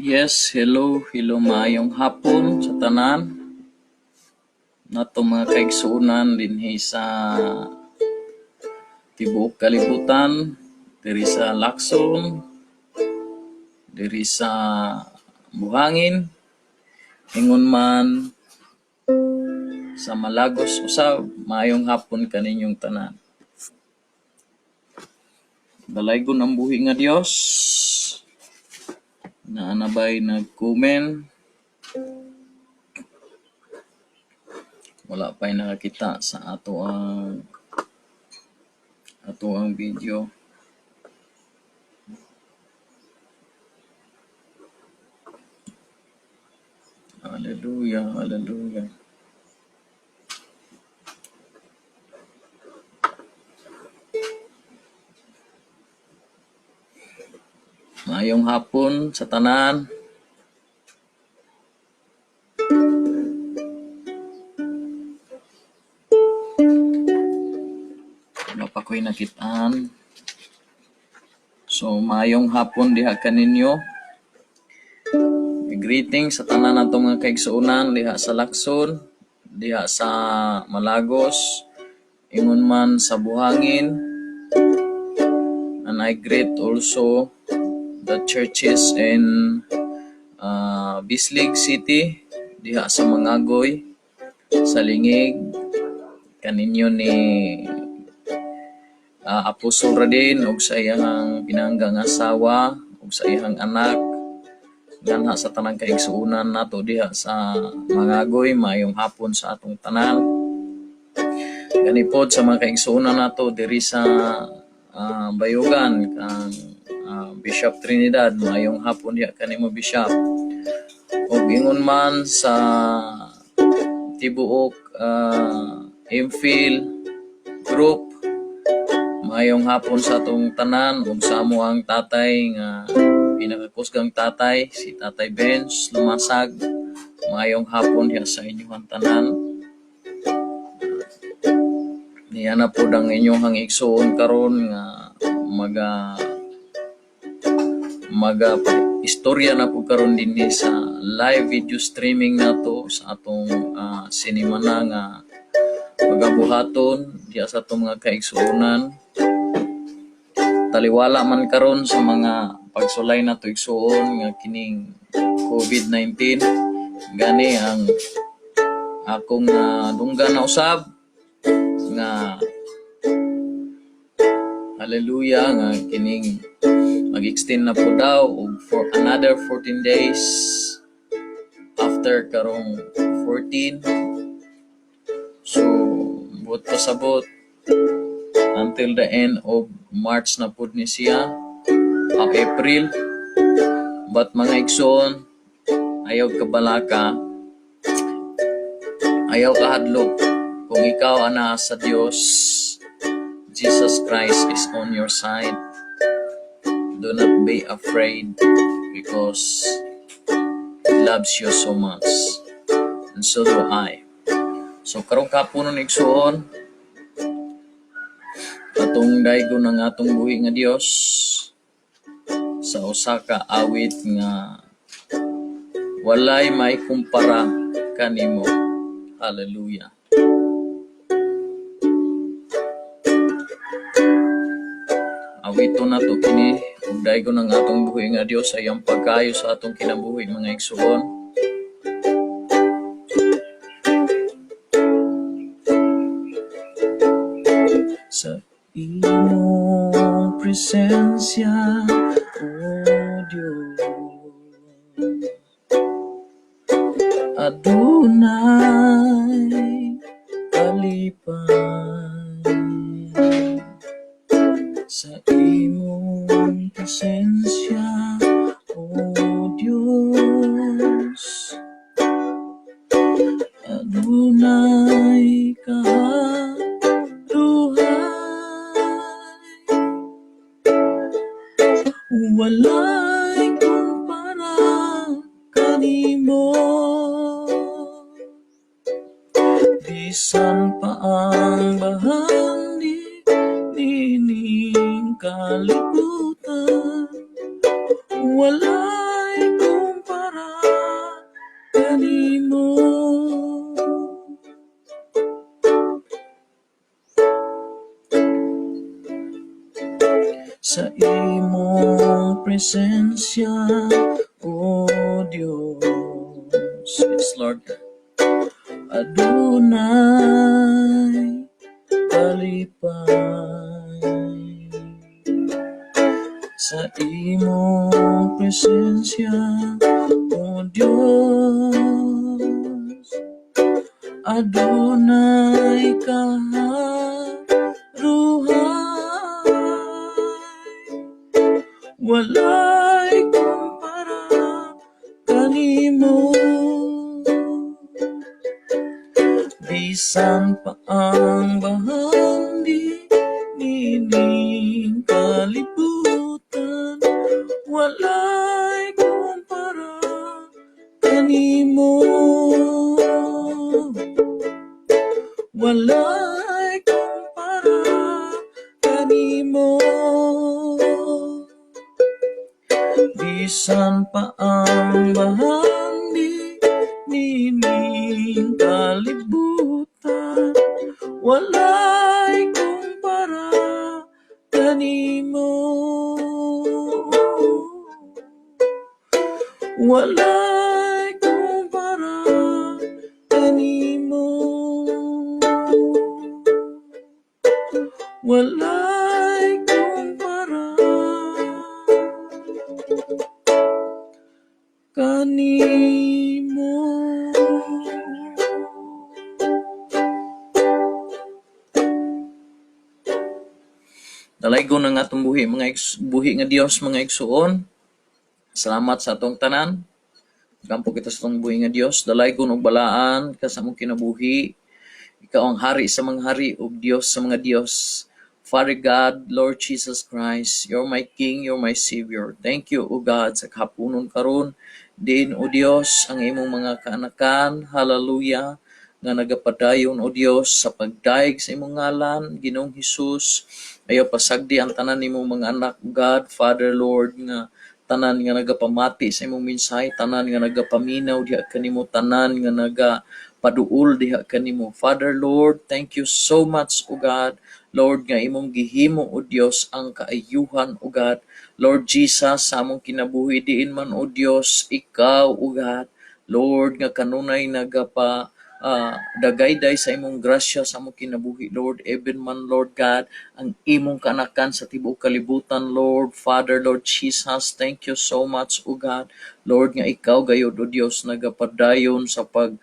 Yes, hello, hello, maayong hapon sa tanan nato mga kaigsuonan dinhi sa tibuok kalibutan, diri sa Lacson, diri sa Buhangin, ingon man sa Malagos usab, maayong hapon kaninyong tanan. Dalaygon ang buhi nga Dios. Naa na bay nag-comment? Wala pa'y nakakita sa ato ang video. Hallelujah, hallelujah. Maayong hapon sa tanan. Wala pa ko'y nakitaan. So, maayong hapon diha kaninyo. Greeting sa tanan natong mga kaigsuonan diha sa Lacson, diha sa Malagos, ingon man sa Buhangin. And I greet also the churches in Bislig City, diha sa Mangagoy, sa Lingig, kaninyo ni Apostol Radin ug sa iyang pinanggang asawa ug sa iyang anak, nganha sa tanang kaigsuonan nato diha sa Mangagoy, maayong hapon sa atong tanan. Gani pod sa mga kaigsuonan nato diri sa Bayugan kang Bishop Trinidad, maayong hapon diha kanimo, Bishop. Ug ingon man sa tibuok MPhil group, maayong hapon sa atong tanan ug sa amoang tatay nga pinakakusgang tatay, si Tatay Benz Lumasag, maayong hapon diha sa inyong tanan. Niya na pod ang inyong igsuon karon nga maga istorya na po karon dinhi sa live video streaming nato sa atong sinimana nga pagabuhaton diha sa atong mga kaigsuonan. Taliwala man karon sa mga pagsulay nato, igsuon, nga kining COVID-19, gani ang akong dunggan na usab nga hallelujah nga kining mag-extend na po daw og for another 14 days after karong 14. So buot pasabot until the end of March na pud ni siya, April. But mga igsoon, ayaw kabalaka, ayaw kahadlok. Kung ikaw ana sa Dios, Jesus Christ is on your side. Do not be afraid because He loves you so much. And so do I. So karong kapunon, igsuon, atong daygon ang atong buhi nga Dios sa usa ka awit nga walay maikumpara kanimo. Hallelujah. Awiton nato kini ug daygon ang atong buhi nga Dios sa iyang pagkayo sa atong kinabuhi, mga igsuon. Sa imong presensya, O Dios, adunay kalipay. Sa imong presensya, O Dios, adunay kaharuhay. Walay kumpara kanimo. Bisan pa ang bahandi nining kalibutan, walay kumpara. kanimo. Sa imong presensya, O Dios. Yes, Lord. Adunay kalipay sa imong presensya, O Dios. Adunay kaharuhay, walay kumpara kanimo. Bisan pa ang bahandi niining kalibutan, walay kumpara kanimo. Walay kumpara kanimo. Bisan pa ang bahandi niining kalibutan, walay kumpara kanimo. Walay kumpara kanimo. Walay kumpara kanimo. Dalaygon ang atong buhi mga buhi nga Dios, mga igsuon. Salamat sa atong tanan. Gampo kita sa atong buhi nga Dios. Dalaygon og balaan ka sa among kinabuhi. Ikaw ang hari sa mga hari ug Dios sa mga Dios. Father God, Lord Jesus Christ, you're my King, you're my Savior. Thank you, O God, sa kahaponon karon. Diin, O Dios, ang imong mga kaanakan, hallelujah, nga nagapadayon, O Dios, sa pagdayeg sa imong ngalan, Ginoong Hesus. Ayaw pasagdi ang tanan nimong mga anak, God, Father, Lord, nga tanan nga nagapamati sa imong mensahe, tanan nga nagapaminaw diha kanimo, tanan nga nagapaduol diha kanimo. Father, Lord, thank you so much, O God. Lord, nga imong gihimo, O Dios, ang kaayuhan, O God. Lord Jesus, sa among kinabuhi diin man, O Dios, ikaw, O God. Lord, nga kanunay nagapa dagayday sa imong grasya sa among kinabuhi, Lord, even man, Lord God, ang imong kanakan sa tibuok kalibutan, Lord, Father, Lord Jesus, thank you so much, O God. Lord, nga ikaw gayud, O Dios, nagapadayon sa pag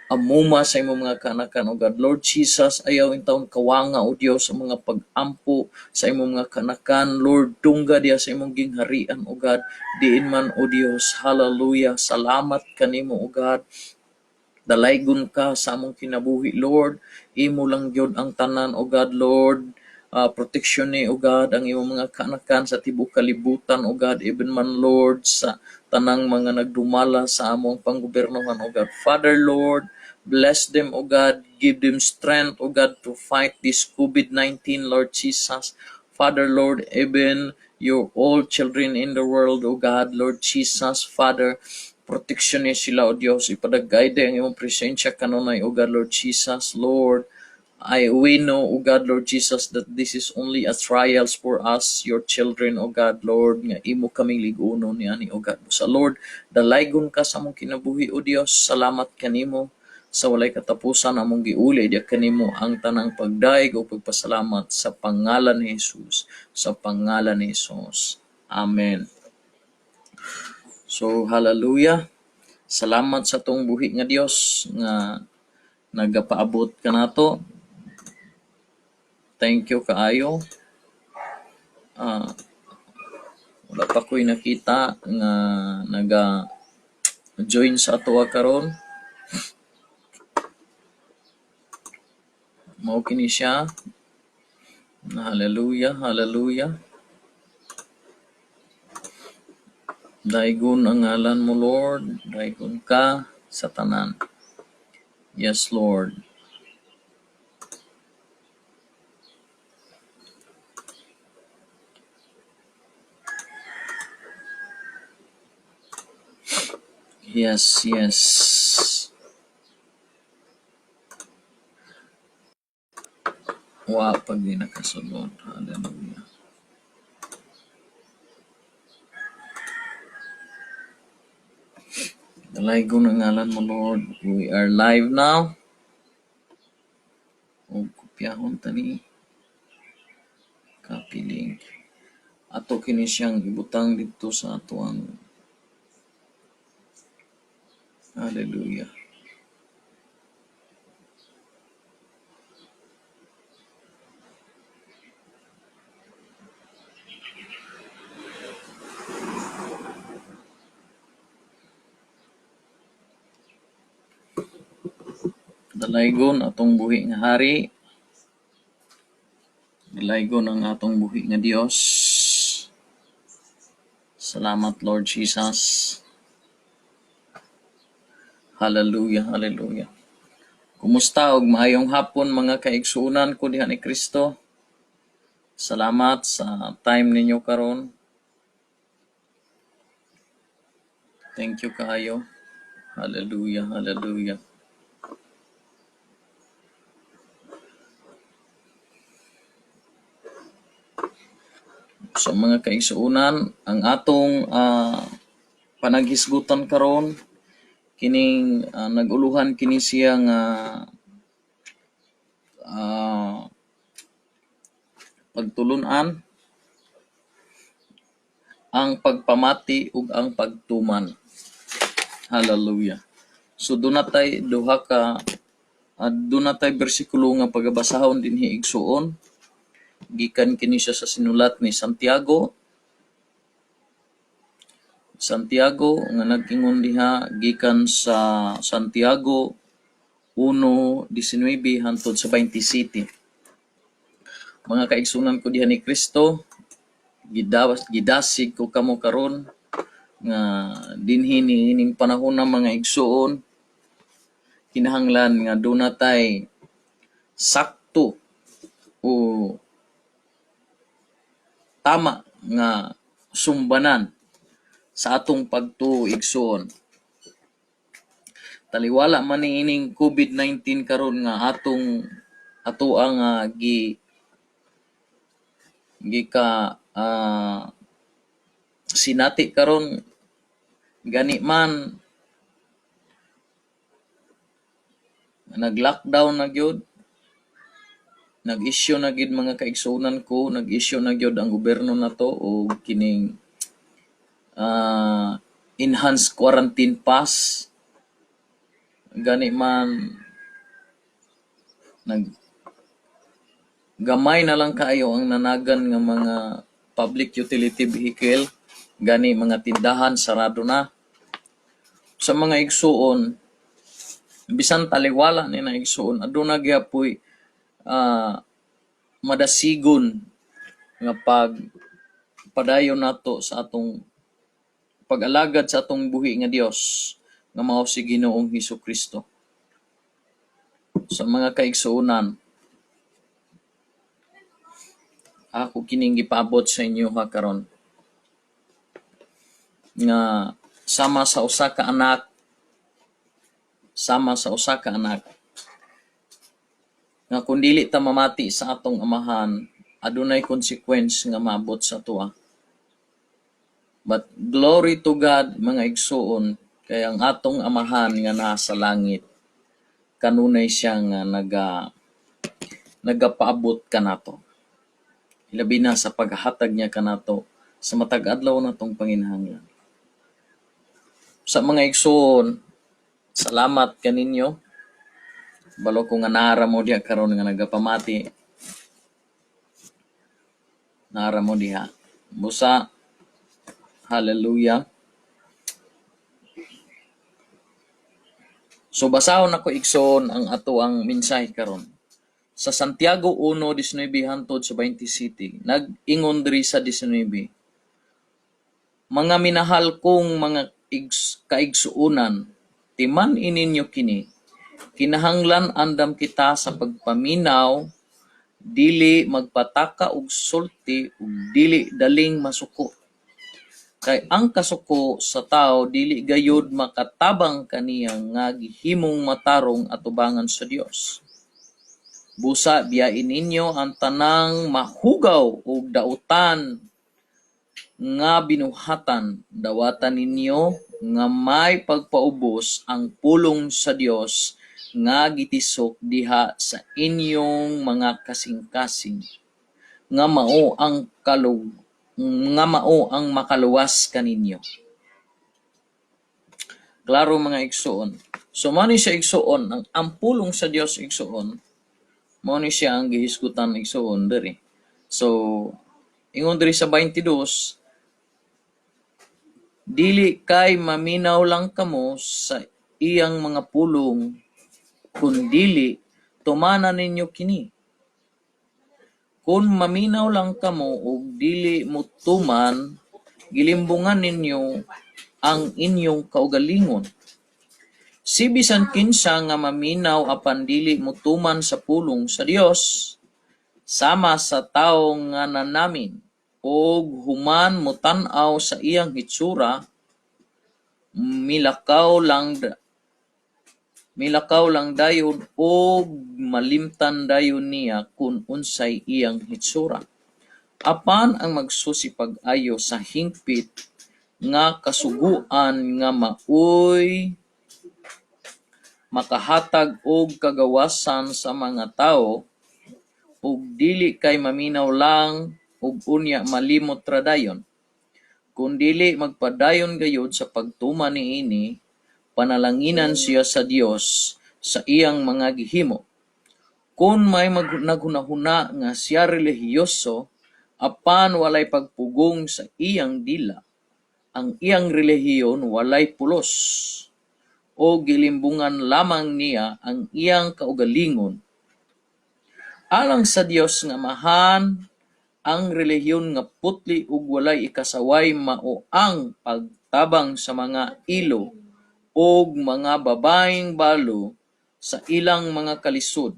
amuma sa imong mga kanakan, O God. Lord Jesus, ayaw intawon kawanga, O Dios, ang mga pag-ampo sa imong mga kanakan. Lord, dungga diha sa imong gingharian, O God. Diin man, O Dios, hallelujah. Salamat kanimo, O God. Dalaygon ka sa among kinabuhi, Lord. Imo lang gyud ang tanan, O God, Lord. Protection ni, O God, ang imong mga kanakan sa tibuok kalibutan, O God, even man, Lord, sa tanang mga nagdumala sa among panggobernohan, O God. Father, Lord, bless them, O God. Give them strength, O God, to fight this COVID-19, Lord Jesus. Father, Lord, even your all children in the world, O God, Lord Jesus, Father, protection ni sila, O Dios. Ipadagay ang imong presensya kanunay, O God, Lord Jesus, Lord. We know, O God, Lord Jesus, that this is only a trials for us, your children, O God, Lord, nga imo kaming ligunon niani, O God. Sa Lord, dalaygon ka sa among kinabuhi, O Dios. Salamat kanimo sa walay katapusan among giuli diya kanimo ang tanang pagdayeg o pagpasalamat sa pangalan ni Jesus, sa pangalan ni Jesus. Amen. So, hallelujah. Salamat sa atong buhi nga Dios nga nagapaabot kanato. Thank you kaayo. Wala pa ko'y nakita nga naga join sa atoa karon. Mao kini siya. Hallelujah, hallelujah. Daygon ang ngalan mo, Lord. Daygon ka sa tanan. Yes, Lord. Yes. Wa pag di nakasulod. Hallelujah. Dalaygon ang ngalan mo, Lord. We are live now. Og kopyahon ta ni. Copy link. Ato kini siyang ibutang didto sa atoang. Hallelujah. Dalaygon atong buhi nga hari. Dalaygon ang atong buhi nga Dios. Salamat, Lord Jesus. Hallelujah, hallelujah. Kumusta og maayong hapon mga kaigsuonan ko diha ni Kristo. Salamat sa time ninyo karon. Thank you kaayo. Hallelujah, hallelujah. Sa mga kaigsuonan, ang atong panaghisgutan karon kining naguluhan kini siya nga pagtulun-an, ang pagpamati ug ang pagtuman. Hallelujah. So duna tay duha ka duna tay bersikulo nga pagabasahon dinhi, igsuon. Gikan kini siya sa sinulat ni Santiago. Santiago nga nag-ingon diha gikan sa Santiago 1:19 hangtod sa 27. Mga kaigsuonan ko diha ni Kristo, gidasig ko kamo karon nga dinhi niining panahon na, mga igsuon, kinahanglan nga duna tay sakto o tama nga sumbanan sa atong pagtuo, igsuon. Taliwala man niining COVID-19 karon nga atong atoa nga gi gika sinati karon, gani man nag-lockdown na gyud, nag-issue na gyud, mga kaigsuonan ko, nag-issue na gyud ang gobyerno nato og kining enhanced quarantine pass. Gani man nag gamay na lang kaayo ang nanagan nga mga public utility vehicle, gani mga tindahan sarado na. Sa mga igsuon, bisan taliwala ni na, igsuon, aduna gyapoy madasigon nga pag padayon nato sa atong pag-alagad sa atong buhi nga Dios nga mao si Ginoong Hesus Kristo. Sa mga kaigsuonan, ako kining gipaabot sa inyo ha karon nga sama sa usa ka anak, sama sa usa ka anak nga kung dili ta mamati sa atong amahan, adunay consequence nga maabot sa atoa. But glory to God, mga igsuon, kay ang atong amahan nga nasa langit, kanunay siya nga nagapaabot kanato. Ilabi na sa paghatag niya kanato sa matag adlaw natong panginahanglan. Sa mga igsuon, salamat kaninyo. Balo ko nga naara mo diha karon nga nagapamati. Naara mo diha. Busa, hallelujah. So basahon nako, igsoon, ang ato ang mensahe karon. Sa Santiago 1:19 hangtod sa 27, nag-ingon diri sa 19. "Mga minahal kong mga kaigsuonan, timan-i ninyo kini. Kinahanglan andam kita sa pagpaminaw, dili magpataka og sulti ug dili daling masuko. Kay ang kasuko sa tawo dili gayud makatabang kaniya nga gihimong matarong atubangan sa Dios. Busa biyain ninyo ang tanang mahugaw ug dautan nga binuhatan. Dawata ninyo nga may pagpaubos ang pulong sa Dios nga gitisok diha sa inyong mga kasing-kasing, nga mao ang makaluwas kaninyo. Klaro, mga igsuon. So mao ni siya, igsuon, ang pulong sa Dios, igsuon. Mao ni siya ang gihisgutan, igsuon, diri. So ingon diri sa 22, dili kay maminaw lang kamo sa iyang mga pulong, kundili tumana ninyo kini. Kung maminaw lang kamo ug dili motuman, gilimbungan ninyo ang inyong kaugalingon. Si bisan kinsa nga maminaw apan dili motuman sa pulong sa Dios, sama sa tawo nga nanamin ug human motan-aw sa iyang hitsura, milakaw lang dayon ug malimtan dayon niya kun unsay iyang hitsura. Apan ang magsusi pag-ayo sa hingpit nga kasuguan nga maoy makahatag og kagawasan sa mga tawo ug dili kay maminaw lang ug unya malimot ra dayon, kun dili magpadayon gayud sa pagtuman niini, panalanginan siya sa Dios sa iyang mga gihimo. Kon may naghunahuna nga siya relihiyoso apan walay pagpugong sa iyang dila, ang iyang relihiyon walay pulos o gilimbungan lamang niya ang iyang kaugalingon. Alang sa Dios nga Amahan, ang relihiyon nga putli ug walay ikasaway mao ang pagtabang sa mga ilo ug mga babaeng balo sa ilang mga kalisod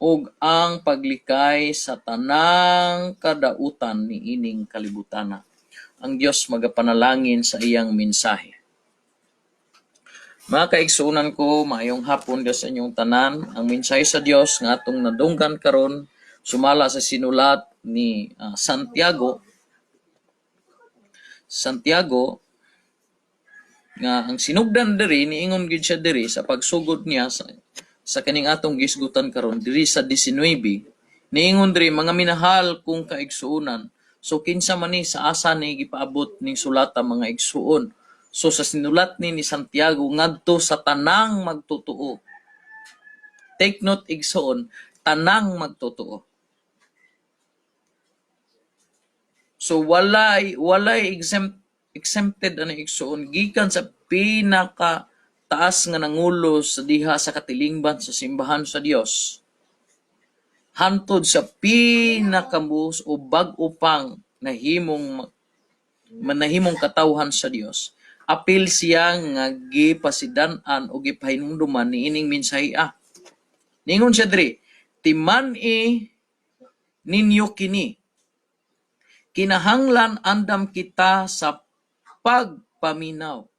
ug ang paglikay sa tanang kadautan niining kalibutana. Ang Dios magapanalangin sa iyang mensahe. Mga kaigsuonan ko, maayong hapon diha sa inyong tanan. Ang mensahe sa Dios nga atong nadunggan karon sumala sa sinulat ni Santiago. Santiago nga ang sinugdan diri, niingon gid siya diri sa pagsugod niya sa kaning atong gisgutan karon diri sa 19, niingon diri, "Mga minahal kong kaigsuonan." So kinsa man ni, sa asa ni gipaabot ning sulata, mga igsuon? So sa sinulat ni Santiago ngadto sa tanang magtotoo. Take note, igsuon, tanang magtotoo. So walay exempted ani, igsuon, gikan sa pinaka taas nga nangulo sa diha sa katilingban sa simbahan sa Dios hantod sa pinakabus o bag-o pang nahimong katawhan sa Dios. Apil siya nga gipasidan-an o gipahinumduman niining mensahe. Ningon siya diri, "Timan-i ninyo kini. Kinahanglan andam kita sa pagpaminaw.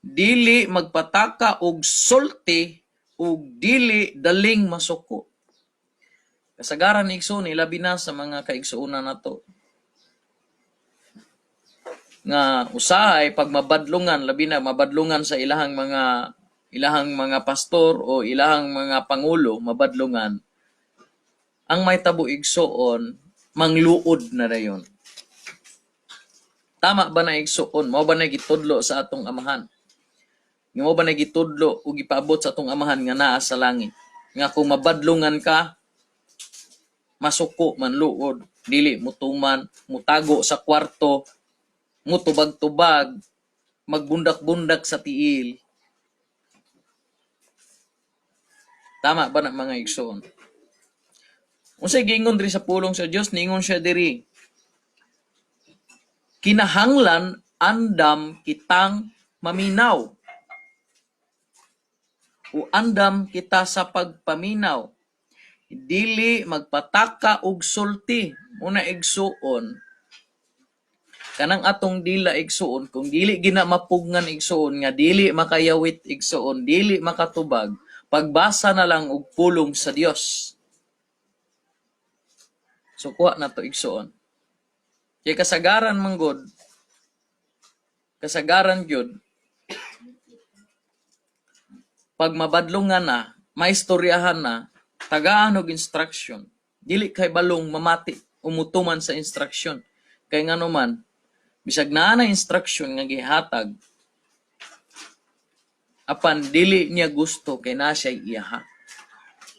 Dili magpataka og sulti ug dili daling masuko." Kasagaran, igsoon, ilabi na sa mga kaigsuonan nato nga usahay pag mabadlungan, labi na mabadlungan sa ilahang mga pastor o ilahang mga pangulo, mabadlungan, ang may tabo, igsuon, mangluod na dayon. Tama ba na, igsuon? Mao ba na gitudlo sa atong Amahan? Mao ba na gitudlo o gipaabot sa atong Amahan nga naa sa langit nga kung mabadlungan ka, masuko, manluod, dili mutuman, mutago sa kwarto, mutubag-tubag, magbundak-bundak sa tiil? Tama ba na, mga igsoon? Unsay giingon diri sa pulong sa Dios? Niingon siya diri, kinahanglan andam kitang maminaw o andam kita sa pagpaminaw. Dili magpataka og sulti. Una, igsuon, Kanang atong dila, igsuon, kung dili gina mapugnan, igsuon, nga dili makayawit, igsuon, dili makatubag, pagbasa na lang og pulong sa Dios. So kuha na to, igsuon. Kay kasagaran manggod, kasagaran gyud pag mabadlongan na, maistoryahan na, tagaan og instruction, dili kay balong mamati umutuman sa instruction. Kay ngano man, bisag naa na instruction nga gihatag, apan dili niya gusto kay naa siya iyaha.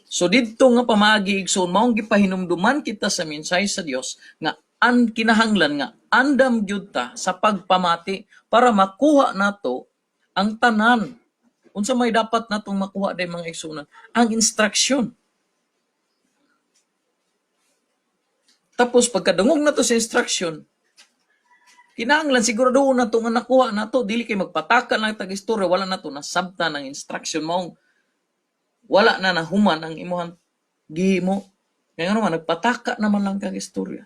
So didto nga pamaagi, igsoon, maong gipahinumduman kita sa mensahe sa Dios nga an kinahanglan nga andam gyud ta sa pagpamati para makuha nato ang tanan. Unsa may dapat natong makuha day, mga igsuonan? Ang instruction. Tapos pagkadungog nato sa instruction, kinahanglan sigurado nato nga nakuha nato, dili kay magpataka lang tag istorya, wala nato nasabtan ang instruction, maong wala na nahuman ang imuhang gihimo. Kaya nga naman, nagpataka naman lang kag istorya.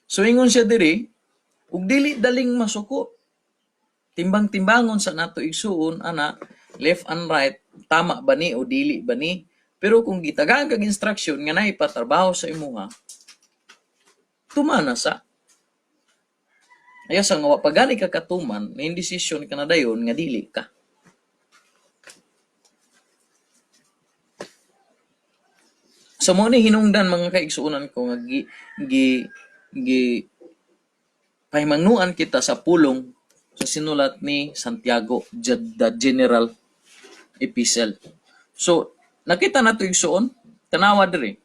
So ingon siya diri, ug dili daling masuko. Timbang-timbangon sa nato, igsuon, ana, left and right, tama ba ni o dili ba ni? Pero kung gitagaan kag instruction nga naipatrabaho sa imuha, tumana sa. Ayaw sa nga wa pa gani ka katuman, na indesisyon ka na dayon nga dili ka. So mo ni hinungdan, mga kaigsuonan ko, nga gi gi gi pahimangnuan kita sa pulong sa sinulat ni Santiago, the General Epistle. So nakita nato, igsuon, tanawa diri.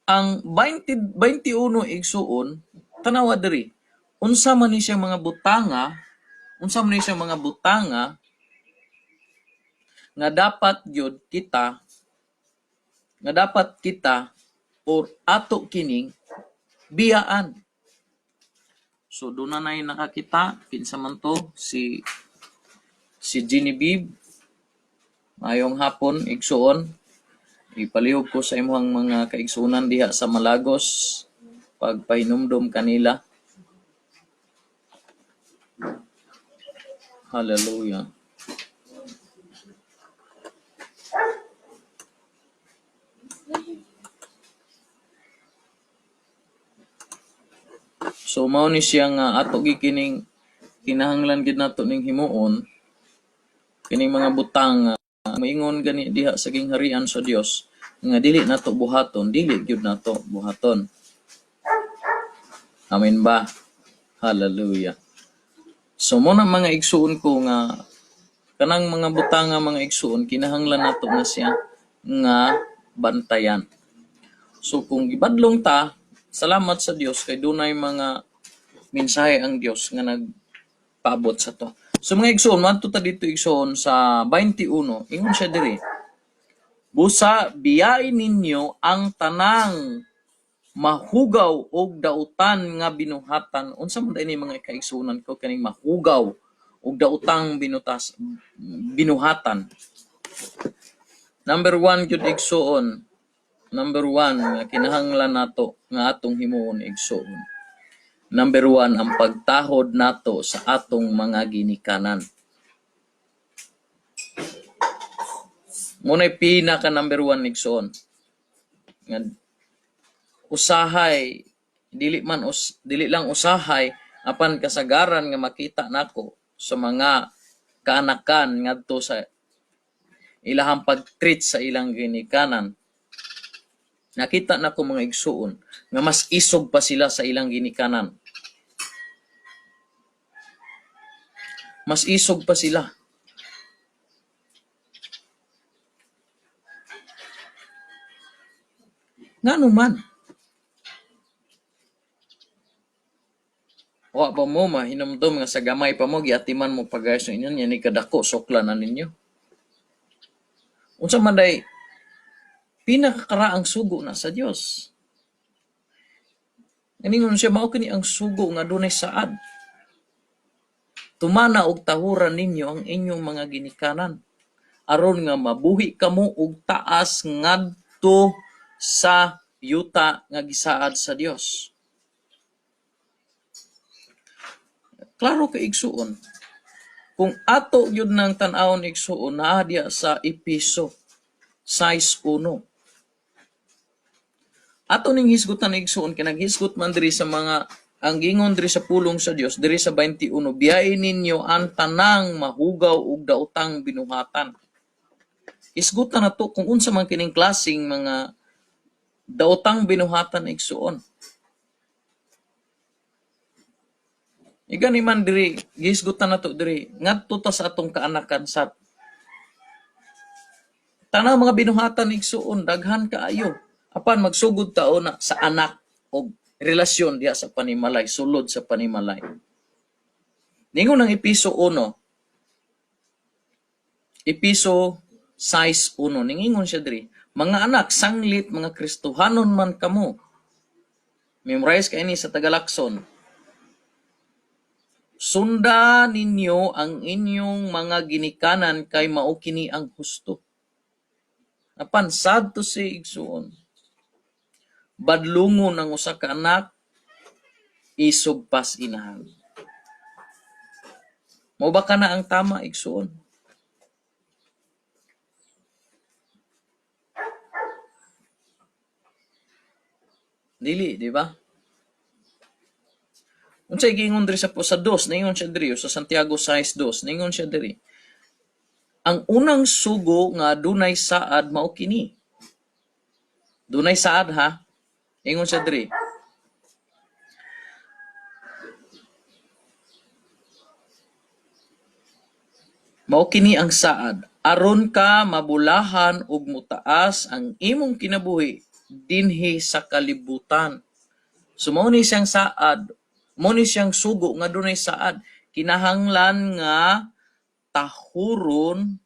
Ang 20 21, igsuon, tanawa diri. Unsa man ni siya mga butanga, unsa man ni siya mga butanga nga dapat kita or ato kining biyaan. So doon na nay nakakita kinsa man to, si Genevieve. Mayong hapon, igsuon. Ipalihog ko sa imong mga kaigsuonan diha sa Malagos pagpahinumdom kanila. Hallelujah. So mao ni siya nga ato gikining kinahanglan gid nato ning himuon kining mga butang nga moingon gani diha sa gingharian sa Dios nga dili nato buhaton, dili gyud nato buhaton. Amen ba? Hallelujah. So mo na, mga igsuon ko, nga kanang mga butang nga, mga igsuon, kinahanglan nato na siya nga bantayan. So kung gibadlong ta, salamat sa Dios kay dunay mga mensahe ang Dios nga nagpaabot sa to. So mga igsuon, madto ta dito, igsuon, sa 21, ingon siya diri. "Busa biyain ninyo ang tanang mahugaw og dautan nga binuhatan." Unsa man ni, mga kaigsuonan ko, kaning mahugaw og dautang binutas binuhatan? Number 1 gyud, igsuon. Number 1 nga kinahanglan nato nga atong himuon, igsuon. Number 1, ang pagtahod nato sa atong mga ginikanan. Muna'y pinaka number 1, igsuon. Nga usahay dili lang usahay, apan kasagaran nga makita nako sa mga kaanakan ngadto sa ilahang pag-treat sa ilang ginikanan. Nakita nako, mga igsuon, nga mas isog pa sila sa ilang ginikanan. Mas isog pa sila. Ngano man? Wa pa mo mahinumdom nga sa gamay pa mo giatiman mo pagayos ninyo nya ni kadako sukla na ninyo. Unsa man day pinakakaraang sugo na sa Dios? Nganingon siya, mao kini ang sugo nga dunay saad. "Tumana og tahuran ninyo ang inyong mga ginikanan aron nga mabuhi kamo og taas ngadto sa yuta nga gisaad sa Dios. Klaro kay igsuon. Kung ato gyud nang tan-awon igsuon, naa diha sa Epeso 6:1. Ato ning hisgutan igsuon kay naghisgot man diri sa mga ang gingon diri sa pulong sa Dios diri sa 21, biyain ninyo ang tanang mahugaw ug daotang binuhatan. Hisgutan nato kung unsa man kining klaseng mga daotang binuhatan igsuon. Igani man diri gihisgutan nato diri ngadto ta sa atong kaanakan sa tanang mga binuhatan igsuon, daghan kaayo. Apan magsugod ta una sa anak og relasyon diha sa panimalay, sulod sa panimalay. Ningon ang Epeso 1, Epeso 6:1, ningingon siya diri, mga anak, sanglit mga Kristohanon man kamo. Memorize kay ni sa Tagalakson. Sunda ninyo ang inyong mga ginikanan kay mao kini ang husto. Apan sad to say igsuon, badlungon ang usa ka anak, isog pas inahan. Mao ba kana ang tama igsuon? Dili, di ba? Unsay giingon diri sa dos, ningon siya diri sa Santiago 6:2, ningon siya diri. Ang unang sugo nga dunay saad mao kini. Dunay saad ha. Ingon siya diri. Mao kini ang saad, aron ka mabulahan ug motaas ang imong kinabuhi dinhi sa kalibutan. So mao ni siyang saad, mao ni siyang sugo nga dunay saad, kinahanglan nga tahuron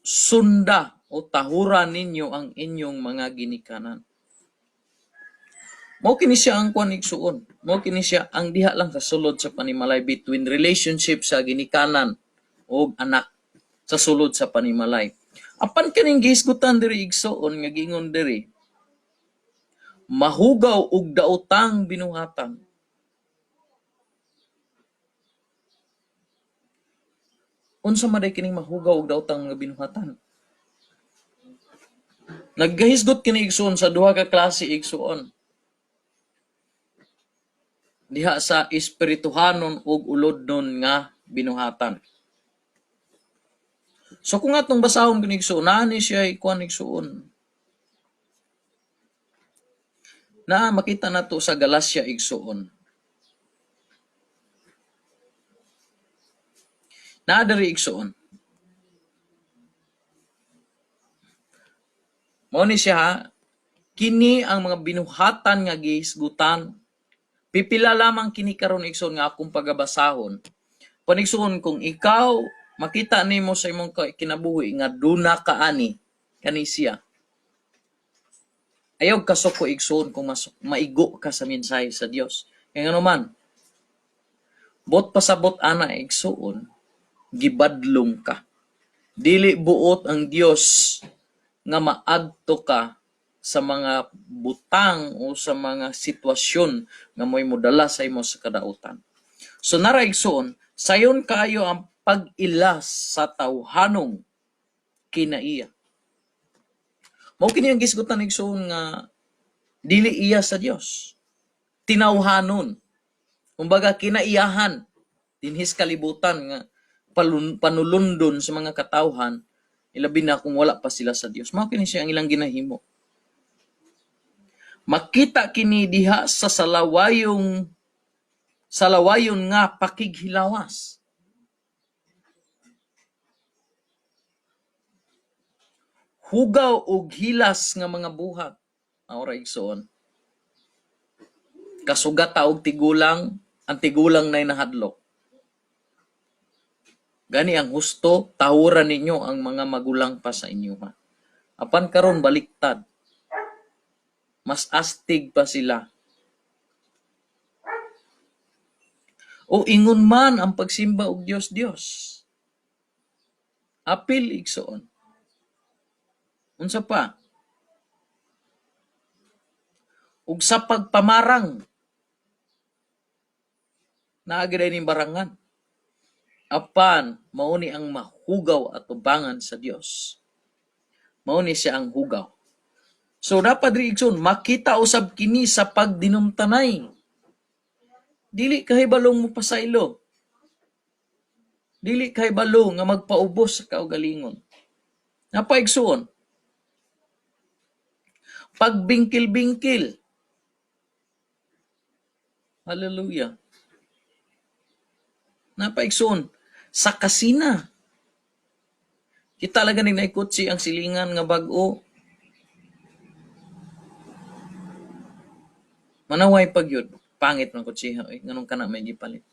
sunda o tahuran ninyo ang inyong mga ginikanan. Mao kini siya ang kuan igsuon. Mao kini siya ang diha lang sa sulod sa panimalay between relationship sa ginikanan og anak sa sulod sa panimalay. Apan kining gihisgutan diri igsuon nga giingon diri, mahugaw og daotang binuhatan. Unsa man day kining mahugaw og daotang mga binuhatan? Naggahisgot kini igsuon sa duha ka klase igsuon. Diha sa espirituhanon ug ulodnon nga binuhatan. So kung atong basahon kini igsuon, naa ni siya ikuan igsuon. Na makita nato sa Galacia igsuon. Naa diri igsuon. Mao ni siya ha, kini ang mga binuhatan nga gihisgutan. Pipila lamang kini karon igsuon nga akong pagabasahon. Panigsuon kung ikaw makita nimo sa imong kinabuhi nga duna ka ani kani siya. Ayaw kasuko igsuon kung maigo ka sa mensahe sa Dios. Kay ngano man, bot pasabot ana igsuon, gibadlong ka. Dili buot ang Dios nga maadto ka sa mga butang o sa mga sitwasyon nga mo'y modala sa imo sa kadautan. So nara igsuon, sayon kaayo ang pag-ilas sa tawhanong kinaiya. Mao kini ang gisgutan igsuon nga dili iya sa Dios. Tinawhanon. Kumbaga kinaiyahan dinhis kalibutan nga panulundon sa mga katawhan, ilabi na kung wala pa sila sa Dios. Mao kini siya ang ilang ginahimo. Makita kini diha sa salawayon nga pakighilawas. Hugaw og hilas nga mga buhat. Aura igsoon. Kasugata og tigulang, ang tigulang nay nahadlok. Gani ang husto, tahuran ninyo ang mga magulang pa sa inyo ha. Apan karon baliktad. Mas astig pa sila. O ingon man ang pagsimba og Dios Dios. Apil igsoon. Unsa pa? Ug sa pagpamarang. Naa gyud ning barangan. Apan mao ni ang mahugaw atubangan sa Dios. Mao ni siya ang hugaw. So dapat diri, igsoon, makita usab kini sa pagdinumtanay. Dili kahibalong mo pasaylo. Dili kahibalo nga magpaubos sa kaugalingon. Napa, igsoon. Pagbingkil-bingkil. Hallelujah. Napa, igsoon. Sa kasina. Kita lang ganing naikutsi ang silingan nga bag-o. Manaway pag yun. Pangit man kutsiha. Eh. Nganong kana may gipalit.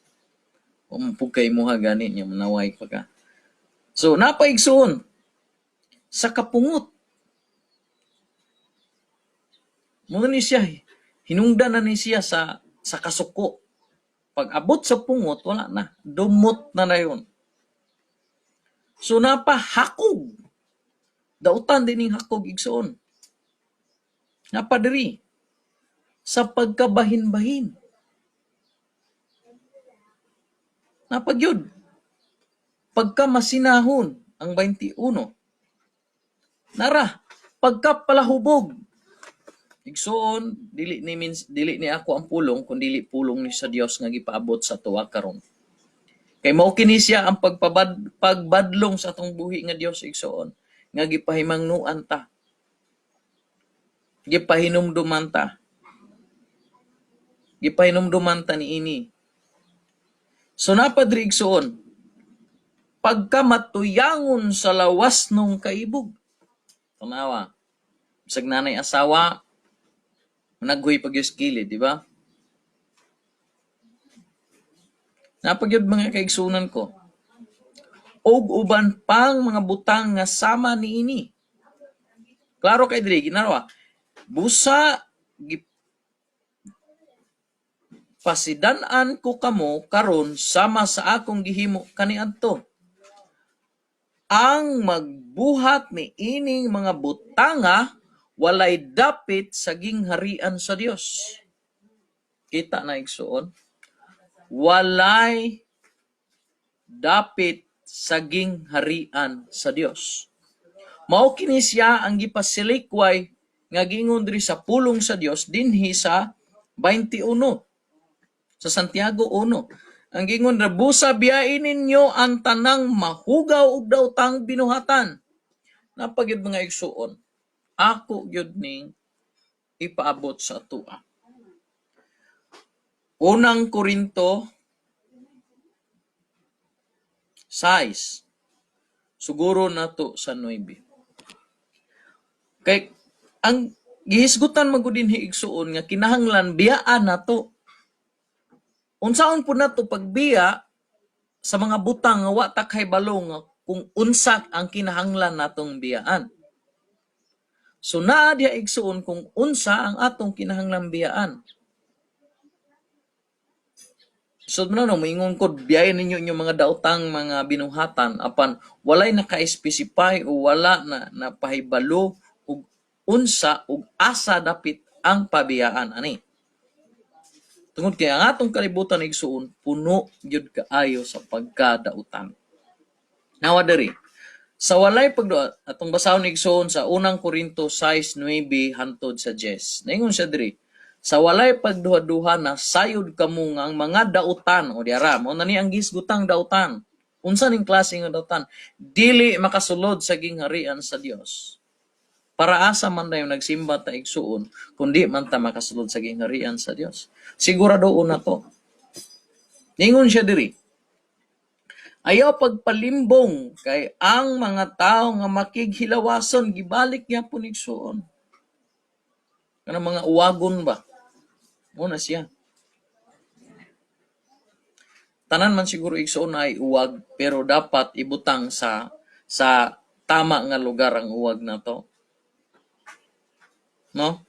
Umpug kay muha gani niya, manaway pa ka. So, napaigsoon sa kapungot. Muna ni siya, hinungdan na ni siya sa kasuko. Pag abot sa pungot, wala na. Dumot na na yun. So, napahakog. Dautan din ning hakog, igsoon. Napadiri. Sa pagkabahin-bahin. Napagyud. Pagka masinahon, ang 21. Nara, pagkapalahubog. Igsoon, dili ni mins, dili ni ako ang pulong kun dili pulong ni sa Dios nga gipaabot sa tuwa karon. Kay mao kini siya ang pagbadlong sa atong buhi nga Dios, igsoon, nga gipahimangnuan ta. Gipahinumduman ta. Gipahinumduman ta niini. So napadri, igsoon, pagka matuyangon sa lawas nung kaibog. Tanawa. Bisag nanay asawa, naghuy pag kilid, di ba? Napagyud, mga kaigsunan ko. Og uban pang mga butang nga sama niini. Klaro kay diri ginarawa. Busa pasidan-an ko kamo karon sama sa akong gihimo kaniadto. Ang magbuhat ni ining mga butanga walay dapit sa gingharian sa Dios. Kita na, igsuon. Walay dapit sa gingharian sa Dios. Mao kini siya ang gipasilikway nga giingon diri sa pulong sa Dios dinhi sa 21 sa Santiago 1. Ang gingon ra, busa biyain ninyo ang tanang mahugaw ug daotang binuhatan. Napagyud, mga igsuon. Ako gyud ning ipaabot sa atua. Unang Korinto 6. Siguro nato sa 9. Kay ang gihisgutan man gud dinhi, igsuon, nga kinahanglan biyaan nato. Unsaon po nato pagbiya sa mga butang nga wa ta kahibalo nga kung unsa ang kinahanglan natong biyaan? So naa diha, igsuon, kung unsa ang atong kinahanglan biyaan. So no, moingon ko biyain ninyo inyong mga daotang mga binuhatan, apan walay naka-specify o wala na napahibalo og unsa ug asa dapit ang pabiyaan ani. Tungod kay ang atong kalibutan, igsuon, puno gyud kaayo sa pagkadautan. Nawa diri. Sa walay pagduha, atong basahon, igsuon, sa Unang Korinto 6:9 hantod sa 10. Naingon siya diri, sa walay pagduha-duha na sayod kamo nga ang mga dautan o diara mo na ni ang gisgutang dautan. Unsa ning klase nga dautan? Dili makasulod sa gingharian sa Dios. Para asa man dayon nagsimba ta, igsuon, kundi man ta makasulod sa gingharian sa Dios? Sigurado na to. Ningon siya diri, ayaw pagpalimbong kay ang mga tao nga makighilawason, gibalik gyapon, igsuon. Kanang mga uwagon ba? Mo na siya. Tanan man siguro, igsuon, ay uwag, pero dapat ibutang sa tama nga lugar ang uwag na to. No?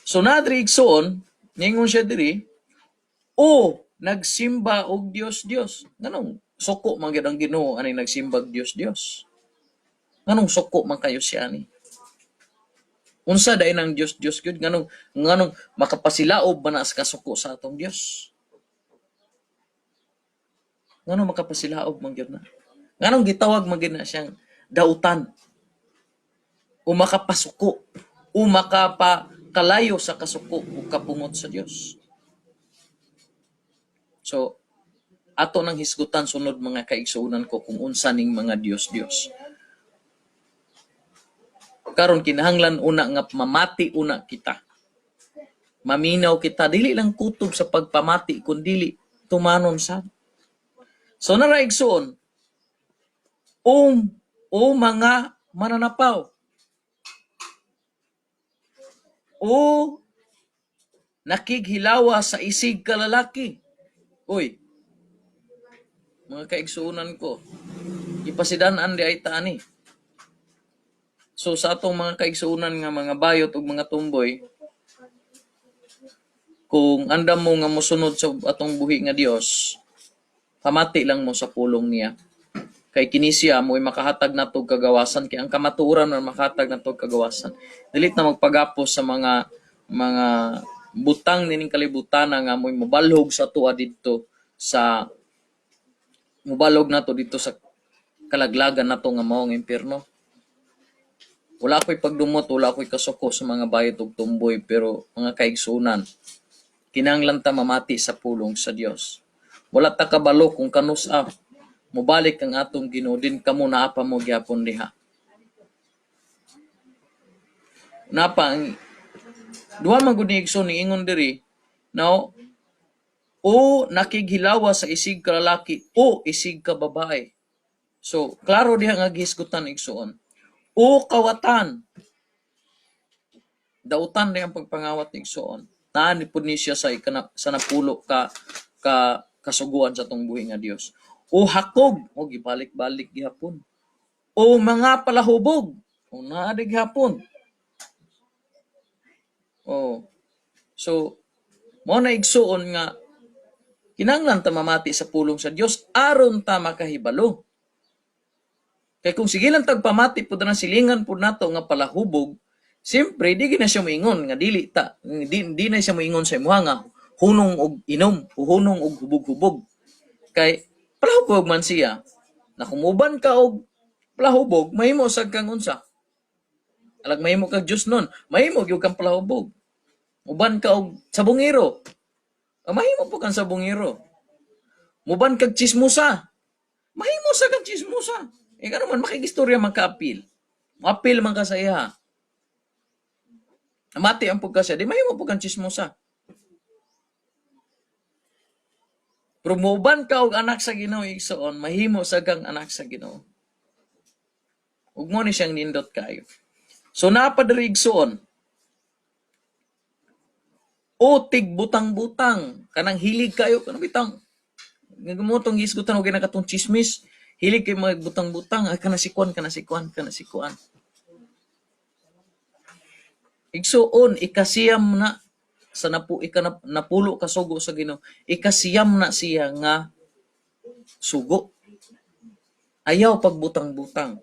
So nadri, igsuon, ningon siya diri, o nagsimba og Dios Dios. Nganong suko man gyud ang Ginoo ani nagsimba og Dios Dios? Nganong suko man kayo siya ni? Unsa dai nang Dios Dios gyud, nganong makapasilaob man na sa kasuko sa atong Dios? Nganong makapasilaob man gyud na? Nganong gitawag man gyud na siyang dautan o makapasuko o makapakalayo sa kasuko o kapungot sa Dios? So ato nang hisgutan sunod, mga kaigsuonan ko, kung unsa ning mga Dios Dios. Karon, kinahanglan una nga mamati una kita. Maminaw kita, dili lang kutob sa pagpamati kundili tumanon sa. So nara, igsuon, o mga mananapaw o nakighilawa sa isig kalalaki. Uy, mga kaigsuonan ko, ipasidan-an di ay taani. So sa atong mga kaigsuonan nga mga bayot ug mga tumboy, kung andam mo nga mosunod sa atong buhi nga Dios, pamati lang mo sa pulong niya. Kay kini siya mo'y makahatag nato og kagawasan, kay ang kamatuoran man makahatag nato og kagawasan. Dili ta magpagapos sa mga butang nining kalibutan nga mo'y mobalhog sa atoa didto sa mobalhog nato didto sa kalaglagan nato nga mao ang impierno. Wala ko'y pagdumot, wala ko'y kasuko sa mga bayot ug tumboy, pero mga kaigsuonan, kinahanglan ta mamati sa pulong sa Dios. Wala ta kabalo kung kanus-a mobalik ang atong Ginoo, din kamo naa pa mo gyapon diha. Napa ang duha man gud ni igsoon ni ingon diri, now, o nakighilawa sa isig ka lalaki o isig ka babae. So klaro diha nga gihisgutan, igsuon. O kawatan. Dautan diha ang pagpangawat, igsuon. Naa ni pud ni siya sa 10 ka kasuguan sa atong buhi nga Dios. O hakog, o gibalik-balik gihapon. O mga palahubog, o naa di gihapon. Oh. So mao na, igsuon, nga kinahanglan ta mamati sa pulong sa Dios aron ta makahibalo. Kay kung sige lang tag pamati pud na silingan pud nato nga palahubog, siyempre di gid na siya moingon nga dili ta di na siya moingon sa imuha nga hunong og inom, hunong og hubog-hubog. Kay palahubog man siya. Na kumuban ka og palahubog, mahimo sad kang unsa? Alag mahimo kag Dios nun, mahimo gyud kang palahubog. Uban ka og sabongero. Ah, mahimo po kang sabongero. Muban kag chismosa. Mahimo sa kang chismosa. Eh kano man makigistorya man ka apil. Apil man ka sa iya. Namati ang pud ka siya, di mahimo po kang chismosa. Pero muban ka og anak sa Ginoo, igsoon, mahimo sa kang anak sa Ginoo. Ug mo ni siyang nindot kayo. So naa pa diri, igsoon, o tigbutang-butang, kanang hilig kayo kanang bitang nga mo tong gisgutan og katong chismis, hilig kay mga butang-butang, ay kana si kuan, kana si kuan, kana si kuan. Igsuon, 9 na sa napu ika 10 ka sugo sa Ginoo, 9 na siya nga sugo. Ayaw pagbutang-butang.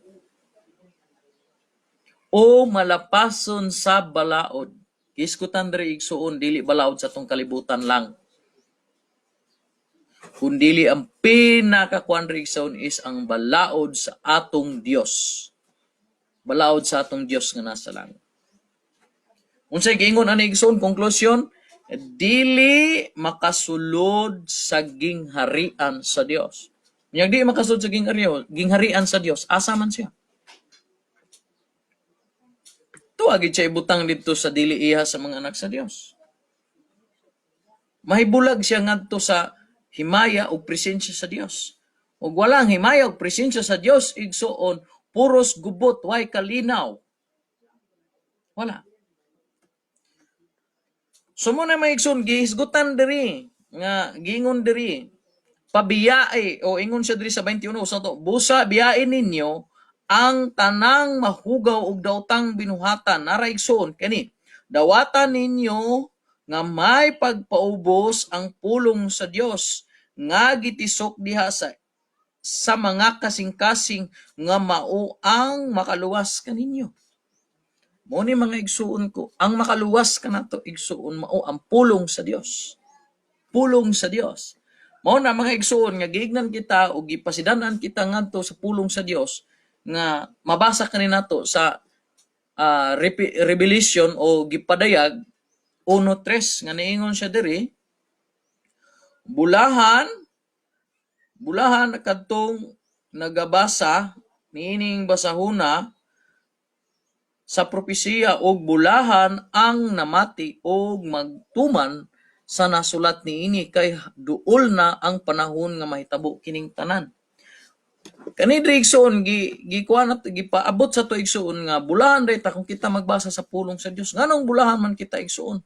O malapason sa balaod. Gisgutan diri, igsuon, dili balaod sa atong kalibutan lang. Kundili ang pinakakuan diri, igsuon, is ang balaod sa atong Dios. Balaod sa atong Dios nga nasa langit. Unsay giingon ani, igsuon, conclusion, dili makasulod sa gingharian sa Dios. Yang di makasulod sa gingharian sa Dios, asa man siya? Tuwa gid siya ibutang didto sa dili iha sa mga anak sa Dios. Mahibulag siya ngadto sa himaya ug presensya sa Dios. Ug walang himaya ug presensya sa Dios, igsuon, puros gubot, way kalinaw. Wala. So mo na, mga igsoon, gihisgutan diri nga giingon diri, pabiyae o ingon siya diri sa 21 sa to, busa biyae ninyo ang tanang mahugaw ug daotang binuhatan. Nara, igsoon, kani dawatan ninyo nga may pagpaubos ang pulong sa Dios nga gitisok diha sa sa mga kasing-kasing nga mao ang makaluwas kaninyo. Mao ni, mga igsuon ko, ang makaluwas kanato, igsuon, mao ang pulong sa Dios. Pulong sa Dios. Mao na, mga igsuon, nga giignan kita o gipasidanan kita ngadto sa pulong sa Dios nga mabasa kani nato sa Revelation o gipadayag 1:3 nga niingon siya diri, "Bulahan, bulahan kadtong nagabasa niining basahuna sa propesiya ug bulahan ang namati og magtuman sa nasulat niini, kay duol na ang panahon nga mahitabo kining tanan." Kani diri, igsuon, gi gikuha na gipaabot sa to, igsuon, nga bulahan ra ta kung kita magbasa sa pulong sa Dios. Nganong bulahan man kita, igsuon?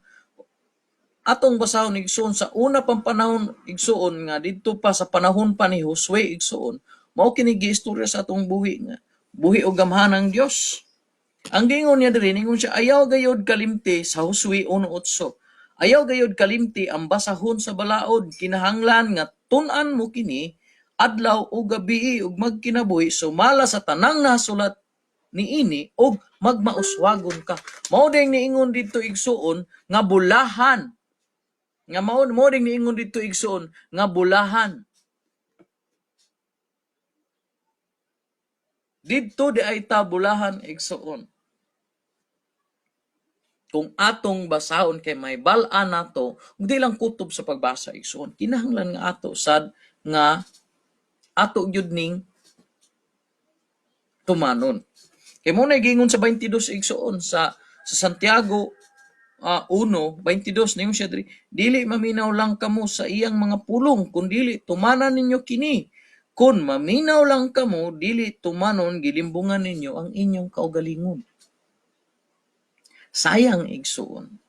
Atong basahon, igsuon, sa una pang panahon, igsuon, nga didto pa sa panahon pa ni Josue, igsuon, mao kini giistorya sa atong buhi nga buhi og gamhanang Dios. Ang giingon niya diri, ningon siya, ayaw gayod kalimti sa Josue 1:8. "Ayaw gayod kalimti ang basahon sa balaod, kinahanglan nga tun-an mo kini adlaw o gabi ug magkinabuhi sumala sa tanang nasulat niini ug magmauswagon ka." Mao ding niingon didto, igsuon, nga bulahan. Nga mao mo ding niingon didto, igsuon, nga bulahan. Didto di ay ta bulahan, igsuon. Kung atong basahon kay may bal-an nato, di lang kutob sa pagbasa, igsuon. Kinahanglan nga ato sad nga ato gyud ning tumanon. Kay mo na giingon sa 22, igsuon, sa Santiago 1:22, ningon siya diri, "Dili maminaw lang kamo sa iyang mga pulong kun dili tumanan ninyo kini. Kun maminaw lang kamo dili tumanon, gilimbungan ninyo ang inyong kaugalingon." Sayang, igsuon.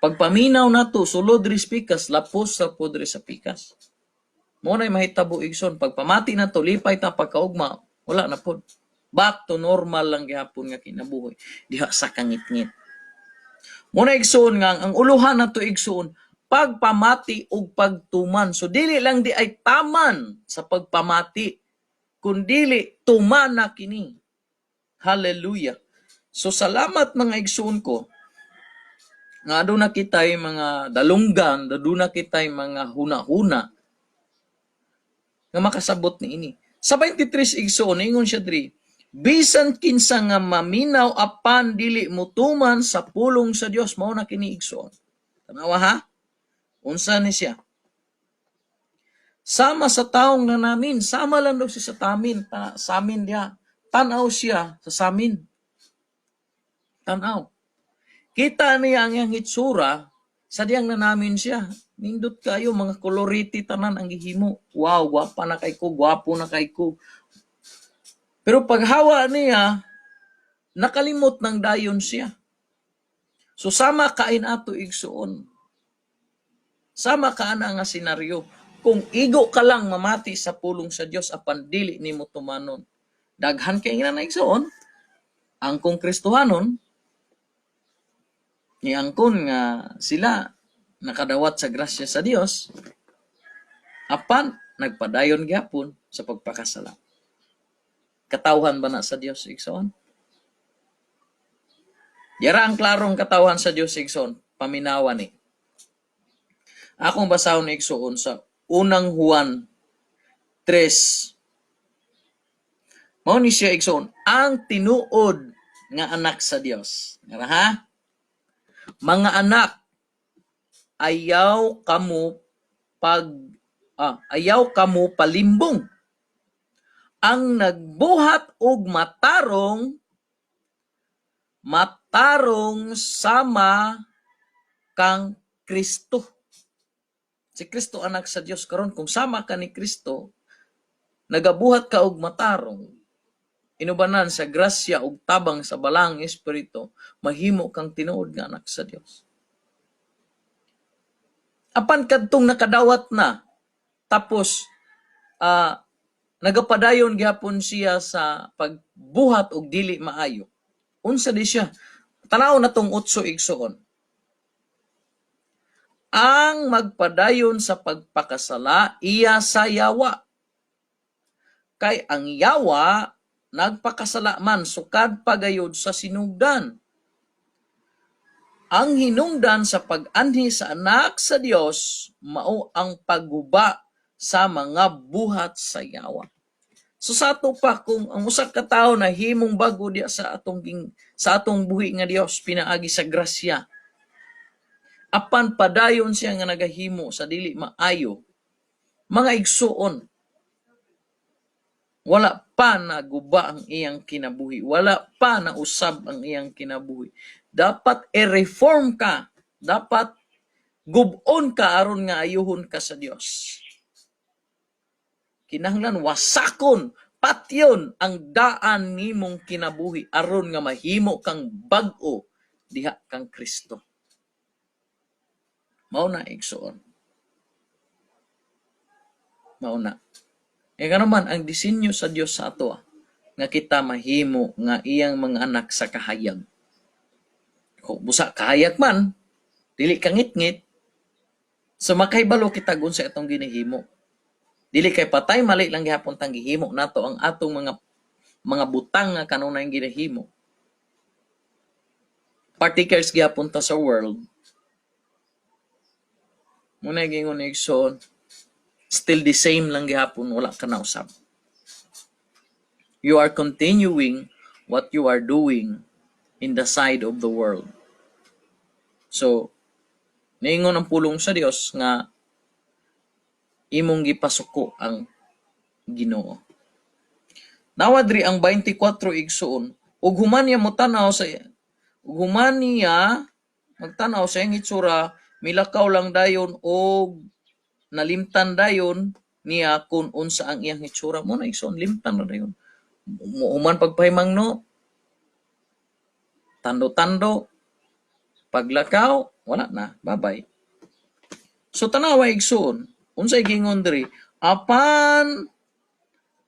Pagpaminaw nato, sulod diri sa pikas, lapos sa pod diri sa pikas. Mo na mahitabo, igsoon, pagpamati nato, lipay ta pagkaugma, wala na pod. Back to normal lang gihapon nga kinabuhi diha sa kangitngit. Mo na, igsoon, nga ang uluhan nato, igsuon, pagpamati ug pagtuman. So dili lang di ay taman sa pagpamati, kundili tuman na kini. Hallelujah. So salamat, mga igsuon ko, nga aduna kitay mga dalunggan, aduna kitay mga huna-huna nga makasabot niini. Sa 23, igsuon, ingon siya diri, "Bisan kinsa nga maminaw apan dili mutuman sa pulong sa Dios," mao na kini, igsuon. Tanawa ha? Unsa ni siya? "Sama sa taong nanamin," sama lang daw siya sa tamin, ta, samin diha. Tanaw siya sa samin. Tanaw. Kita niya ang iyang hitsura sa diyang nanamin siya. Nindot kayo, mga koloriti tanan ang gihimo. Wow, gwapa na kay ko, gwapo na kay ko. Pero paghawa niya, nakalimot ng dayon siya. So sama kain ato, igsuon. Sama ka ana nga senaryo. Kung igo ka lang mamati sa pulong sa Dios apan dili nimo tumanon. Daghan kay nga na, igsuon. Ang kung Kristohanon, niangkon nga sila nakadawat sa grasya sa Dios, apan nagpadayon gyapon sa pagpakasala. Katawhan ba na sa Dios, igsoon? Yara ang klarong katawhan sa Dios, igsoon, paminawan ni. Akong basahon, igsuon, sa Unang Juan 3. Mao ni siya, igsoon, ang tinuod nga anak sa Dios. Ngara ha? "Mga anak, ayaw kamo palimbong. Ang nagbuhat og matarong, matarong sama kang Kristo." Si Kristo anak sa Dios. Karon kung sama ka ni Kristo, nagabuhat ka og matarong, inubanan sa grasya ug tabang sa Balaang Espiritu, mahimo kang tinuod nga anak sa Dios. Apan kadtong nakadawat na, tapos nagapadayon gihapon siya sa pagbuhat og dili maayo. Unsa di siya? Tanaw na tong 8, igsuon. "Ang magpadayon sa pagpakasala, iya sa yawa." Kay ang yawa nagpakasala man sukad pa gayud sa sinugdan. Ang hinungdan sa pag-anhi sa Anak sa Dios mao ang pagguba sa mga buhat sa yawa. So sa ato pa, kung ang usa ka tawo na himong bag-o diya sa atong buhi nga Dios pinaagi sa grasya, apan padayon siya nga nagahimo sa dili maayo, mga igsuon, wala pa naguba ang iyang kinabuhi, wala pa nausab ang iyang kinabuhi. Dapat i-reform ka, dapat gub-on ka aron nga ayuhon ka sa Dios. Kinahanglan wasakon, patyon ang daan nimong kinabuhi aron nga mahimo kang bag-o diha kang Kristo. Mao na, igsuon. Mao na. E man ang disenyo sa Dios sa ato nga kita mahimo nga iyang mga anak sa kahayag. Kung busa kahayag man, dili ka ngitngit, so makahibalo kita unsa atong ginahimo. Dili kay patay mali lang gihapon tang gihimo nato ang atong mga butang nga kanunay ginahimo. Partakers gihapon ta sa world. Muna gingon, igsoon, still the same lang gihapon, wala ka nausab. You are continuing what you are doing in the side of the world. So, niingon ang pulong sa Dios nga imong gipasuko ang Ginoo. Nawa diri ang 24, igsuon, ug human niya magtan-aw sa iyang hitsura, milakaw lang dayon og nalimtan dayon niya kung unsa ang iyang hitsura. Mo na, igsuon, limtan na dayon. Human pagpahimangno, tando-tando, paglakaw, wala na, bye-bye. So tanawa, igsuon, unsay gingon diri? Apan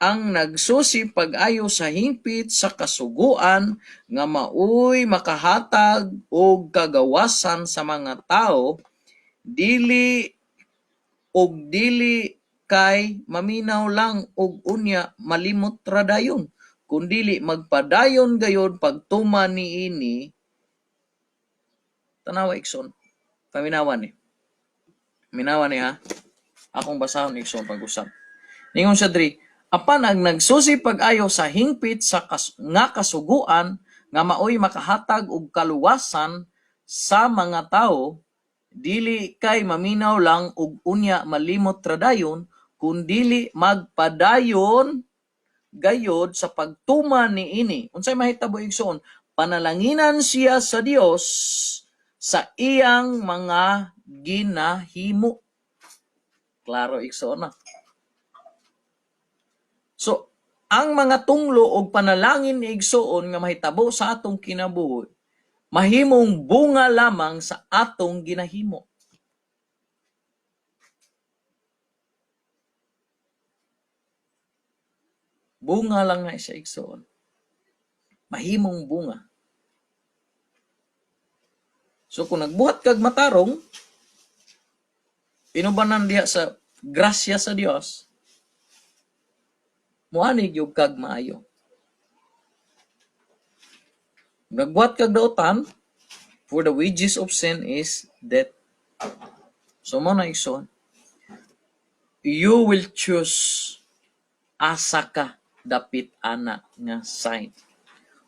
ang nagsusi pag-ayo sa hingpit sa kasuguan nga maoy makahatag og kagawasan sa mga tawo, dili og dili kay maminaw lang ug unya malimot ra dayon, kundili magpadayon gayud pagtuman niini. Tanawa, igsoon, paminawan ni, minawan ni ha, akong basahon, igsoon, pag-usab. Ningon siya diri, apan ang nagsusi pag-ayo sa hingpit sa nga kasuguan nga maoy makahatag og kaluwasan sa mga tawo, dili kay maminaw lang ug unya malimot ra dayon, kundili magpadayon gayod sa pagtuman niini. Unsay mahitabo, igsoon? Panalanginan siya sa Dios sa iyang mga ginahimo. Klaro, igsoon na. So, ang mga tunglo og panalangin ni igsoon nga mahitabo sa atong kinabuhi, mahimong bunga lamang sa atong ginahimo. Bunga lang na siya, igsoon. Mahimong bunga. So kung nagbuhat kag matarong, inubanan diha sa grasya sa Dios, muani gyud kag maayo. Nagbuhat kag dautan, for the wages of sin is death. So mo na, igsoon. You will choose asa ka dapit ana nga side.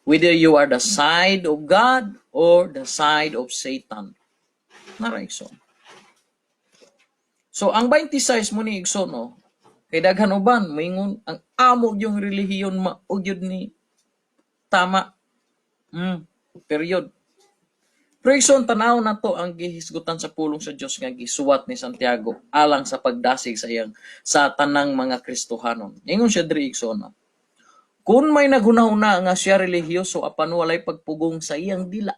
Whether you are the side of God or the side of Satan. Nara, igsoon. So ang 26 mo ni, igsoon, no, kay daghan uban moingon ang amo yung relihiyon mao gyud ni tama. Period. Pero, igsoon, tanaw na to ang gihisgutan sa pulong sa Dios nga gisuwat ni Santiago alang sa pagdasig sa iyang sa tanang mga Kristohanon. Ingon siya diri, igsoon, no? Kung may naghunahuna nga siya relihiyoso apan walay pagpugong sa iyang dila,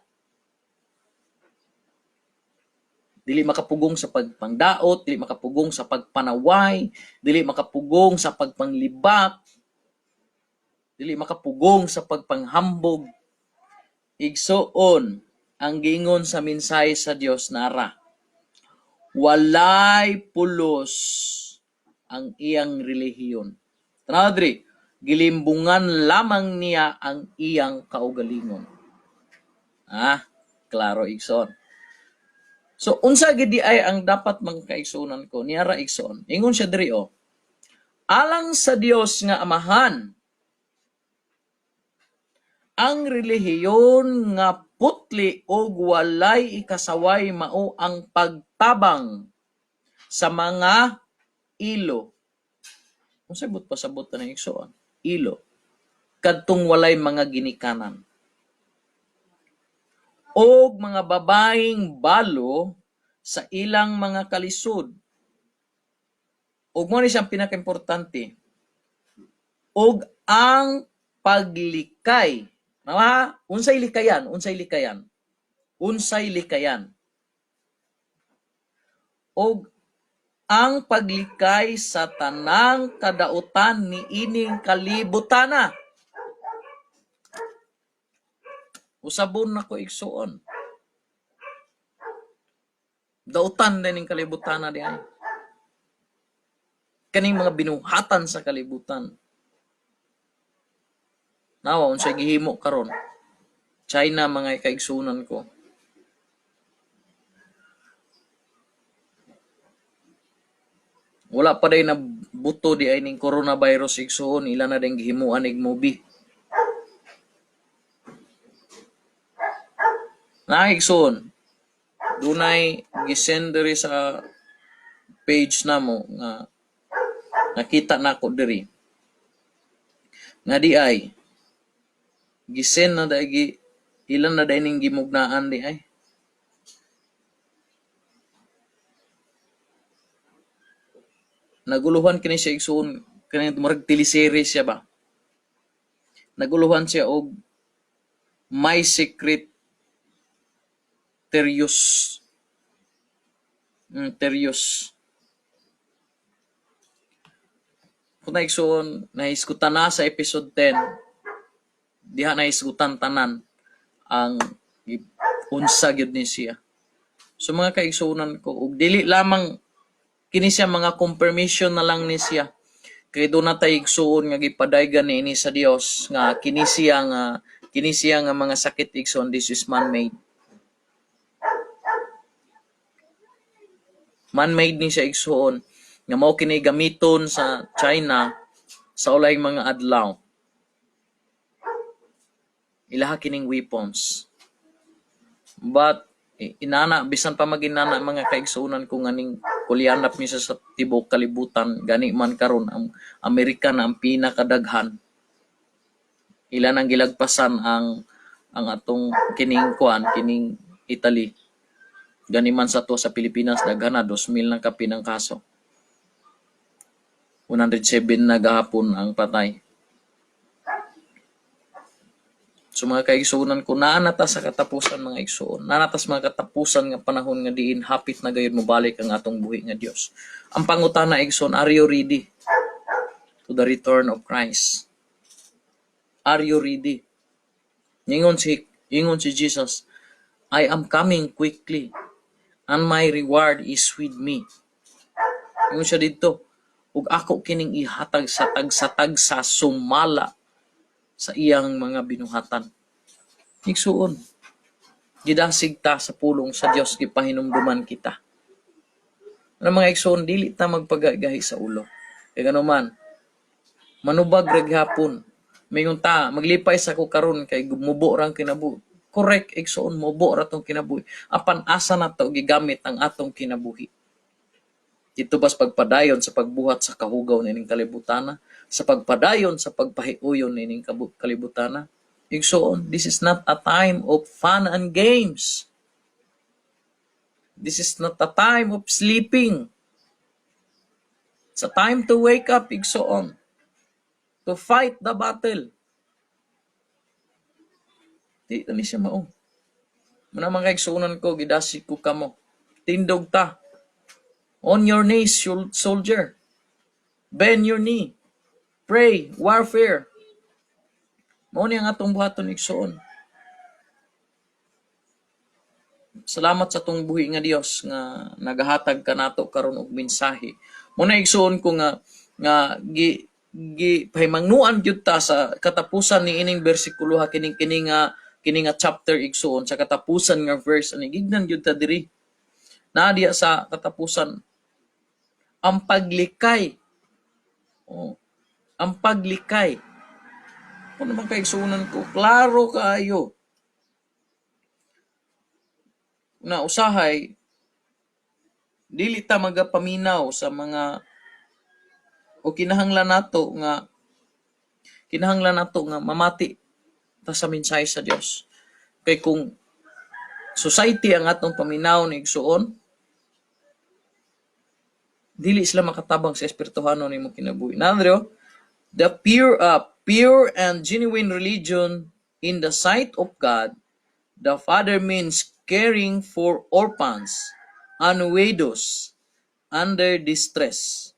dili makapugong sa pagpangdaot, dili makapugong sa pagpanaway, dili makapugong sa pagpanglibak, dili makapugong sa pagpanghambog. Igsoon, ang gingon sa mensahe sa Dios nara, walay pulos ang iyang relihiyon. Tanaw diri, Gilimbungan lamang niya ang iyang kaugalingon. Ah, klaro, igsoon. So unsa gid ay ang dapat, mga kaigsuonan ko niara, igsoon? Ingon siya diri oh. Alang sa Dios nga Amahan, ang relihiyon nga putli og walay ikasaway mao ang pagtabang sa mga ilo. Unsay buot pasabot na, igsoon? Ilo. Kadtong walay mga ginikanan og mga babaeng balo sa ilang mga kalisod. Ug mo ni siyang pinakaimportante. Og ang paglikay. Mama, unsay likayan? Unsay likayan? Unsay likayan? Og ang paglikay sa tanang kadautan niining kalibutana. Usabon nako, igsuon. Dautan din ning kalibutana di ay. Kaning mga binuhatan sa kalibutan. Nawa unsay gihimo karon. China, mga kaigsunan ko. Wala pa day na buto di ay ning coronavirus, igsuon, ila na din gihimuan ig movie. Na, igsuon, dunay gisend diri sa page namo nga nakita nako diri nga di ay gisend na dai gi ilan na day ning gimugnaan di ay. Naguluhan kini siya, igsuon, kani murag teleserye siya ba. Naguluhan siya og My Secret Terios. Terios. Kung na, igsuon, nahisgutan na sa episode 10. Diha nahisgutan tanan ang unsa gyud ni siya. So mga kaigsuonan ko, ug dili lamang kini siya, mga confirmation na lang ni siya. Kay doon na tay igsuon nga gipadaygan niini sa Dios nga kini siya nga mga sakit, igsuon, this is man-made. Man-made ni siya, igsuon, nga mao kini gamiton sa China sa ulayng mga adlaw. Ilaha kining weapons. But inana bisan pa maginana, mga kaigsuonan ko, nga ning kulyanap ni siya sa tibuok kalibutan, gani man karon ang Amerika na ang pinakadaghan. Ila nang gilagpasan ang atong kining kuan, kining Italy. Gani man sa to sa Pilipinas, daghan na, 2,000 na kapin ang kaso. 107 na gahapon ang patay. So mga kaigsuonan ko, naa na ta sa katapusan, mga igsuon. Naa na ta sa mga katapusan nga panahon nga diin hapit na gayud mobalik ang atong buhi nga Dios. Ang pangutana, igsuon, are you ready to the return of Christ? Are you ready? Ingon si Jesus, "I am coming quickly and my reward is with me." Ingon siya dito, ug ako kining ihatag sa tagsa-tagsa sumala sa iyang mga binuhatan. Igsuon, gidasig ta sa pulong sa Dios, gipahinumduman kita. Ano, mga igsuon, dili ta magpagagahi sa ulo. Kay man, manubag ra gihapon. Mingon ta, maglipay sa ko karon kay mubo rang kinabuhi. Correct, igsuon, mubo ra tong kinabuhi. Apan asa na to gigamit ang atong kinabuhi? Dito bas pagpadayon sa pagbuhat sa kahugaw nining kalibutana, sa pagpadayon sa pagpahiuyon nining kalibutana? Igsuon, this is not a time of fun and games. This is not a time of sleeping. It's a time to wake up, igsuon. To fight the battle. Di na ni siya mao. Muna, mga kaigsuonan ko, gidasig ko kamo. Tindog ta. On your knees, soldier. Bend your knee. Pray, warfare. Mao ni ang atong buhaton, igsuon. Salamat sa atong buhi nga Dios nga nagahatag kanato karon og mensahe. Mo na, igsuon ko, nga nga gi Gipahimangnuan gyud ta sa katapusan ni ining bersikulo ha, kining kini nga chapter, igsuon, sa katapusan nga verse ani, gignan gyud ta diri naa diya sa katapusan ang paglikay. Oh, ang paglikay. Kung naman kaigsuonan ko, klaro kaayo na usahay dili ta magapaminaw sa mga o kinahanglan nato nga mamati ta sa mensahe sa Dios. Kay kung society ang atong paminaw ni, igsuon, dili sila makatabang sa espirituhanon nimo kinabuhi. Nandro, the pure and genuine religion in the sight of God the Father means caring for orphans and widows under distress.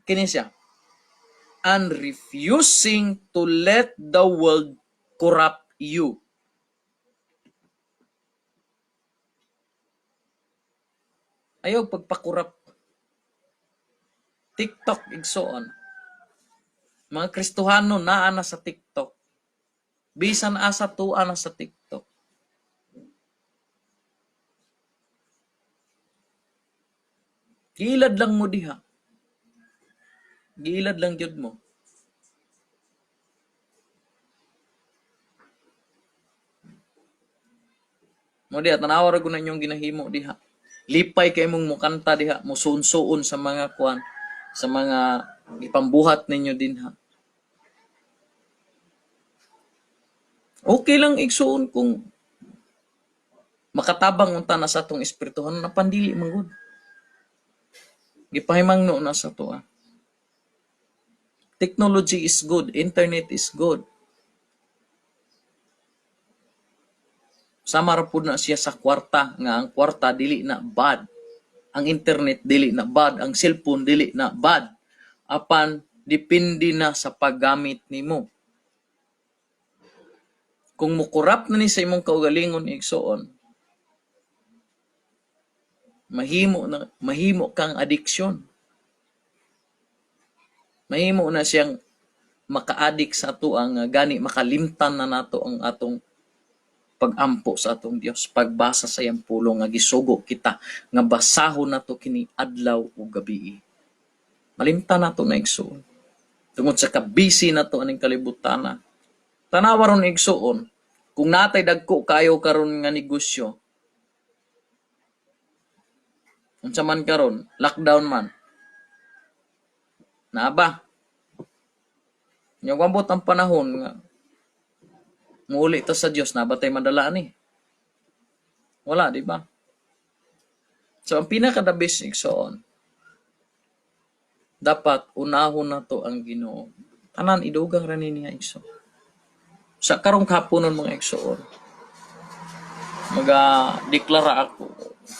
Kini siya. And refusing to let the world corrupt you. Ayaw pagpa-corrupt. TikTok, igsoon. Mga Kristohano naa na sa TikTok. Bisan asa tuwa na sa TikTok. Giilad lang mo diha. Giilad lang gyud mo. Mo diha, tanawa ra gud na inyong ginahimo diha. Lipay kay mong mukanta diha, musuon-suon sa mga kuan, sa mga gipambuhat ninyo dinha. Okay lang, igsuon, kung makatabang unta na sa atong espirituhanon, apan dili man gud. Gipahimangno na sa atoa. Technology is good, internet is good. Sama ra pud na siya sa kwarta, nga ang kwarta dili na bad. Ang internet dili na bad, ang cellphone dili na bad. Apan depende na sa paggamit nimo. Kung mo-corrupt na ni sa imong kaugalingon, igsuon, mahimo kang addiction. Mahimo na siyang maka-addict sa ato ang gani makalimtan na nato ang atong pagampo sa atong Dios, pagbasa sa iyang pulong nga gisugo kita nga basahon nato kini adlaw ug gabi. Malimtan nato na, igsuon, tungod sa kabisi nato aning kalibutan. Tanawa ron, igsuon, kung natay dagko kayo karon nga negosyo, unsa man karon, lockdown man. Naa ba? Nya ambot ang panahon nga muuli ta sa Dios, naa ba tay madala ani? Wala, di ba? So ang pinaka the best, igsoon, dapat unahon nato ang Ginoo. Tanan idugang ra ni niya, igsoon. Sa karong kahaponon, mga igsoon, maga-deklara ako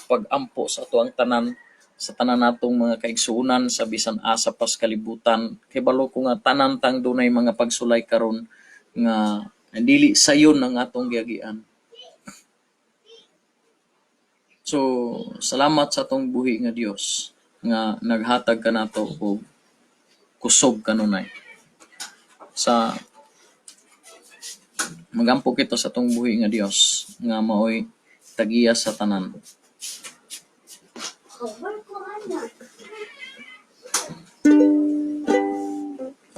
pag-ampo sa ato ang tanan, sa tanan natong mga kaigsuonan sa bisan asa pas kalibutan, kay balo ko nga tanan tang dunay mga pagsulay karon nga dili sayon ang atong giagian. So salamat sa atong buhi nga Dios nga naghatag kanato og kusog kanunay. Sa magampo kita sa atong buhi nga Dios nga maoy tagiya sa tanan. Cover ko ana.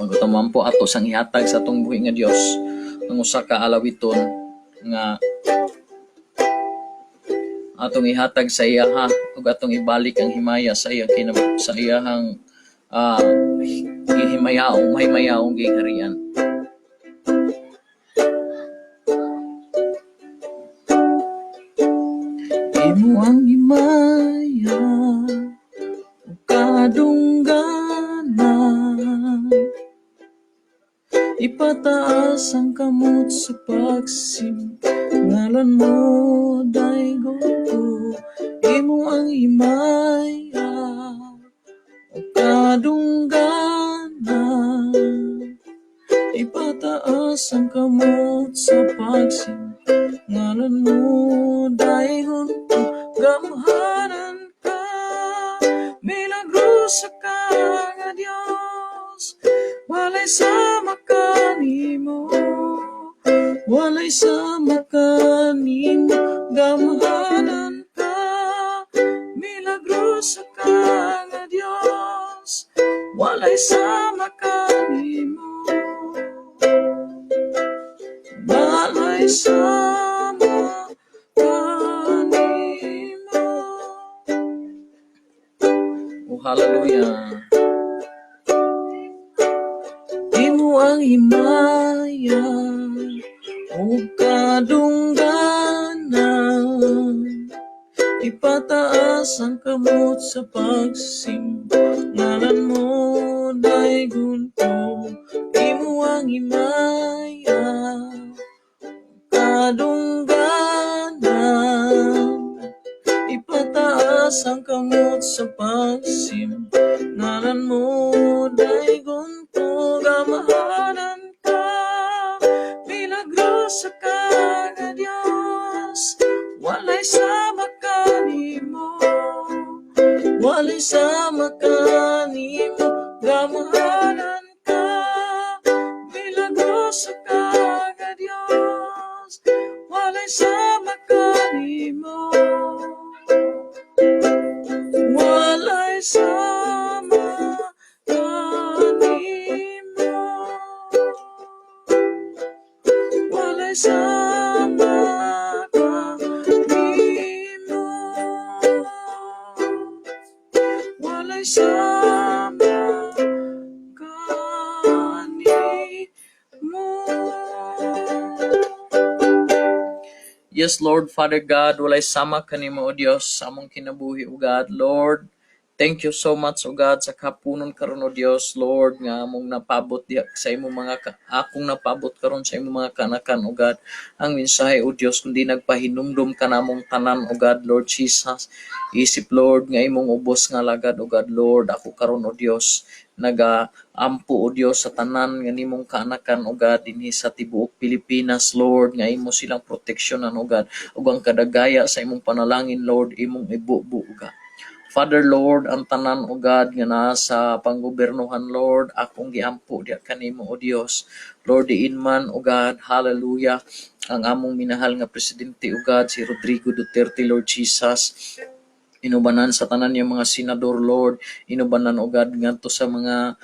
Pagkatamampo ato sang ihatag sa atong buhi nga Dios ang usa ka alawiton nga atong ihatag sa iyaha ug atong ibalik ang himaya sa iyang sa iyahang gihimayaong mahimayaong gingharian. Imo ang himaya ug kadungganan, ipataas ang kamot sa pagsimba, ngalan mo daygon ko. Imo ang himaya ug kadungganan, ipataas ang kamot sa pagsimba, ngalan mo daygon ko. Gamhanan ka, milagrosa ka nga Dios. Walay sama kanimo. Walay sama kanimo. Gamhanan ka, milagrosa ka nga Dios. Walay sama kanimo. Walay sama kanimo. Oh, hallelujah. Imo ang himaya ug kadungganan. Ipataas ang kamot sa pagsimba. Ngalan mo daygon ko. Imo ang himaya kadungganan. Ipataas ang kamot sa pagsimba. Ngalan mo daygon ko. Gamhanan ka, milagrosa ka nga Dios. Walay sama kanimo. Walay sama kanimo. Gamhanan ka, milagrosa ka nga Dios. Walay sama kanimo. Walay sama kanimo. Walay sama kanimo. Walay sama kanimo. Yes, Lord, Father God, walay sama kanimo, O Dios, sa among kinabuhi, O God. Lord, thank you so much, O God, sa kapunon karon, O Dios, Lord, nga among napabot diha sa imong mga akong napabot karon sa imong mga kanakan, O God. Ang mensahe, O Dios, kundi nagpahinumdum ka namong tanan, O God, Lord Jesus. Isip, Lord, nga imong ubos nga alagad, O God, Lord, ako karon, O Dios, nagaampo, O Dios, sa tanan nga nimong kaanakan, O God, dinhi sa tibuok Pilipinas, Lord, nga imo silang proteksyonan, O God, ug ang kadagaya sa imong panalangin, Lord, imong ibubo, O God. Father, Lord, ang tanan, O God, nga naa sa panggobernohan, Lord, akong giampo diha kanimo, O Dios. Lord, diin man, O God, hallelujah, ang among minahal nga presidente, O God, si Rodrigo Duterte, Lord Jesus, inubanan sa tanan niyang mga senador, Lord, inubanan, O God, ngadto sa mga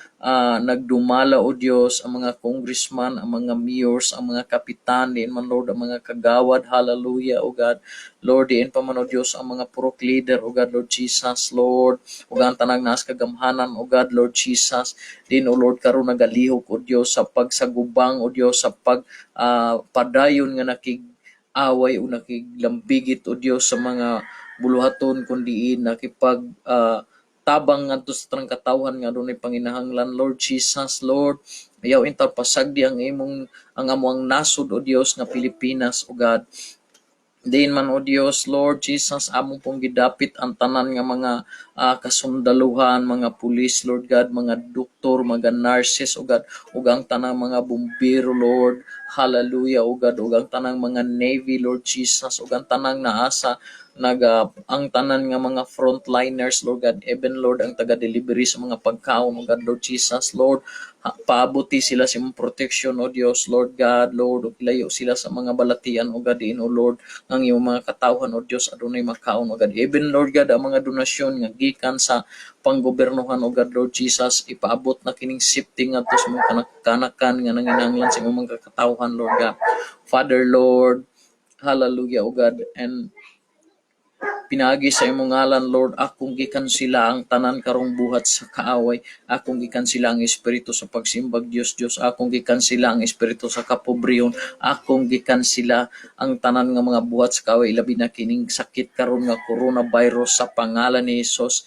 nagdumala, O Dios, ang mga congressman, ang mga mayors, ang mga kapitan, diin man, Lord, ang mga kagawad, hallelujah, O God. Lord, diin pa man, O Dios, ang mga purok leader, O God, Lord Jesus, Lord, ug ang tanang naas kagamhanan, O God, Lord Jesus, din, O Lord, karon nagalihok, O Dios, sa pagsagubang, O Dios, sa pag padayon nga nakig away o nakiglambigit, O Dios, sa mga buluhaton kun diin nakipag tabang ngadto sa tanang katawhan nga adunay panginahanglan. Lord Jesus, Lord, ayaw intaw pasagdi ang imong ang among nasod, O Dios, nga Pilipinas, O God. Diin man, O Dios, Lord Jesus, among pong gidapit ang tanan nga mga kasundaluhan, mga pulis, Lord God, mga doktor, mga nurses, O God, ug ang tanang mga bumbero, Lord, hallelujah, O God, ug ang tanang mga Navy, Lord Jesus, ug ang tanang naasa naga ang tanan nga mga frontliners, Lord God, even, Lord, ang taga-delivery sa mga pagkaon, O God, Lord Jesus, Lord, paabuti sila sa imong protection, O Dios, Lord God, Lord, ug ilayo sila sa mga balatian, O God, diin, O Lord, ang imong mga katawhan, O Dios, adunay makaon, O God. Even, Lord God, ang mga donasyon nga gikan sa panggobernohan, O God, Lord Jesus, ipaabot na kining safety ngadto sa mga kanakan nga nanginahanglan sa imong mga katawhan, Lord God. Father, Lord, hallelujah, O God, and pinaagi sa imong ngalan, Lord, akong gikansila ang tanan karong buhat sa kaaway. Akong gikansila ang espiritu sa pagsimbag Dios Dios. Akong gikansila ang espiritu sa kapobrehon. Akong gikansila ang tanan nga mga buhat sa kaaway, ilabi na kining sakit karon nga coronavirus. Sa pangalan ni Jesus,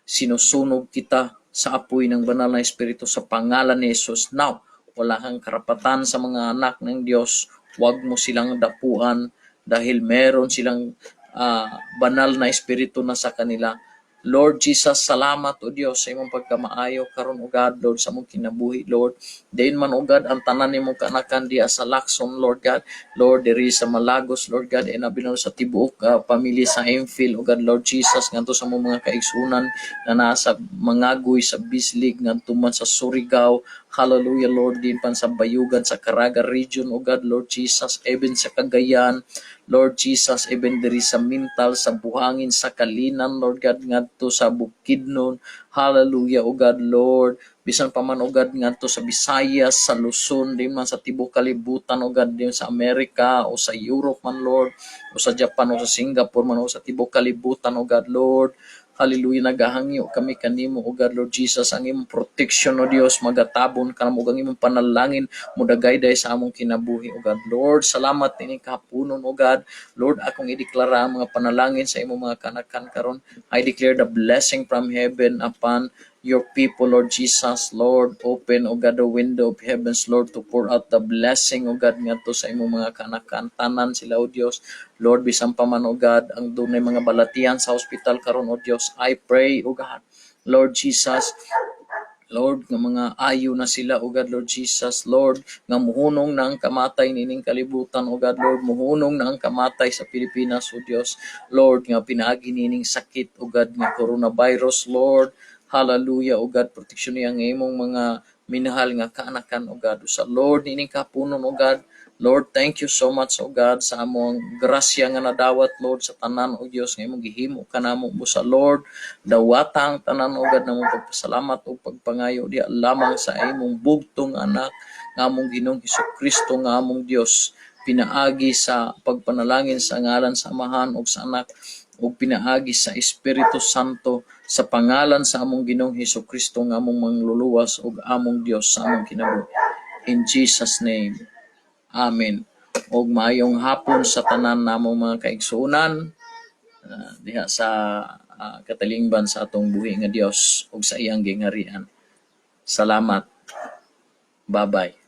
sinusunog kita sa apoy ng banal na espiritu sa pangalan ni Jesus. Now, wala kang karapatan sa mga anak ng Diyos. Huwag mo silang dapuan dahil meron silang banal na espiritu na sa kanila. Lord Jesus, salamat, O Dios, sa imong pagkamaayo karon, O God, Lord, sa among kinabuhi, Lord. Dayon man, O God, ang tanan nimong kaanakan diha sa Lacson, Lord God, Lord, diri sa Malagos, Lord God, inabi na sa tibuok pamilya sa Enfield, O God, Lord Jesus, ngadto sa among mga kaigsunan na nasa Mangagoy, sa Bislig, ngadto man sa Surigao. Hallelujah, Lord, din pan sa Bayugan, sa Caraga Region, O God, Lord Jesus, even sa Cagayan, Lord Jesus, even diri sa Mintal, sa Buhangin, sa Kalinan, Lord God, ngadto sa Bukidnon. Hallelujah, O God, Lord, bisan pa man, O God, ngadto sa Visayas, sa Luzon, din man sa tibuok kalibutan, O God, din sa Amerika o sa Europe man, Lord, o sa Japan o sa Singapore man o sa tibuok kalibutan, O God, Lord. Hallelujah, nagahangyo kami kanimo, O God, Lord Jesus, ang imong protection, O Dios, magatabon kanamo ug ang imong panalangin mudagayday sa among kinabuhi, O God. Lord, salamat nining kahaponon, O God. Lord, akong ideklara ang mga panalangin sa imong mga kanakan karon. I declare the blessing from heaven upon your people, Lord Jesus. Lord, open, O God, the window of heavens, Lord, to pour out the blessing, O God, ngadto sa imong mga kanakan. Tanan sila, O Dios. Lord, bisan pa man, O God, ang dunay mga balatian sa hospital karon, O Dios, I pray, O God, Lord Jesus, Lord, nga mga ayo na sila, O God, Lord Jesus, Lord, nga muhunong na ang kamatay nining kalibutan, O God, Lord, muhunong na ang kamatay sa Pilipinas, O Dios, Lord, nga pinaagi nining sakit, O God, nga coronavirus, Lord. Hallelujah, O God, proteksyon niya ang imong mga minahal nga kaanakan, O God. Sa Lord, nining kahaponon, O God, Lord, thank you so much, O God, sa among grasya nga nadawat, Lord, sa tanan, O Dios, nga imong gihimo kanamo. Busa, Lord, dawata ang tanan, O God, namong pagpasalamat ug pagpangayo diha lamang sa imong bugtong anak nga among Ginoong Hesus Kristo nga among Dios, pinaagi sa pagpanalangin sa ngalan sa Amahan ug sa Anak ug pinaagi sa Espiritu Santo, sa pangalan sa among Ginoong Hesus Kristo nga among mangluluwas ug among Dios sa among kinabuhi. In Jesus' name. Amen. Og maayong hapon sa tanan namong mga kaigsuonan diha sa katalingban sa atong buhi nga Dios ug sa iyang gingharian. Salamat. Bye-bye.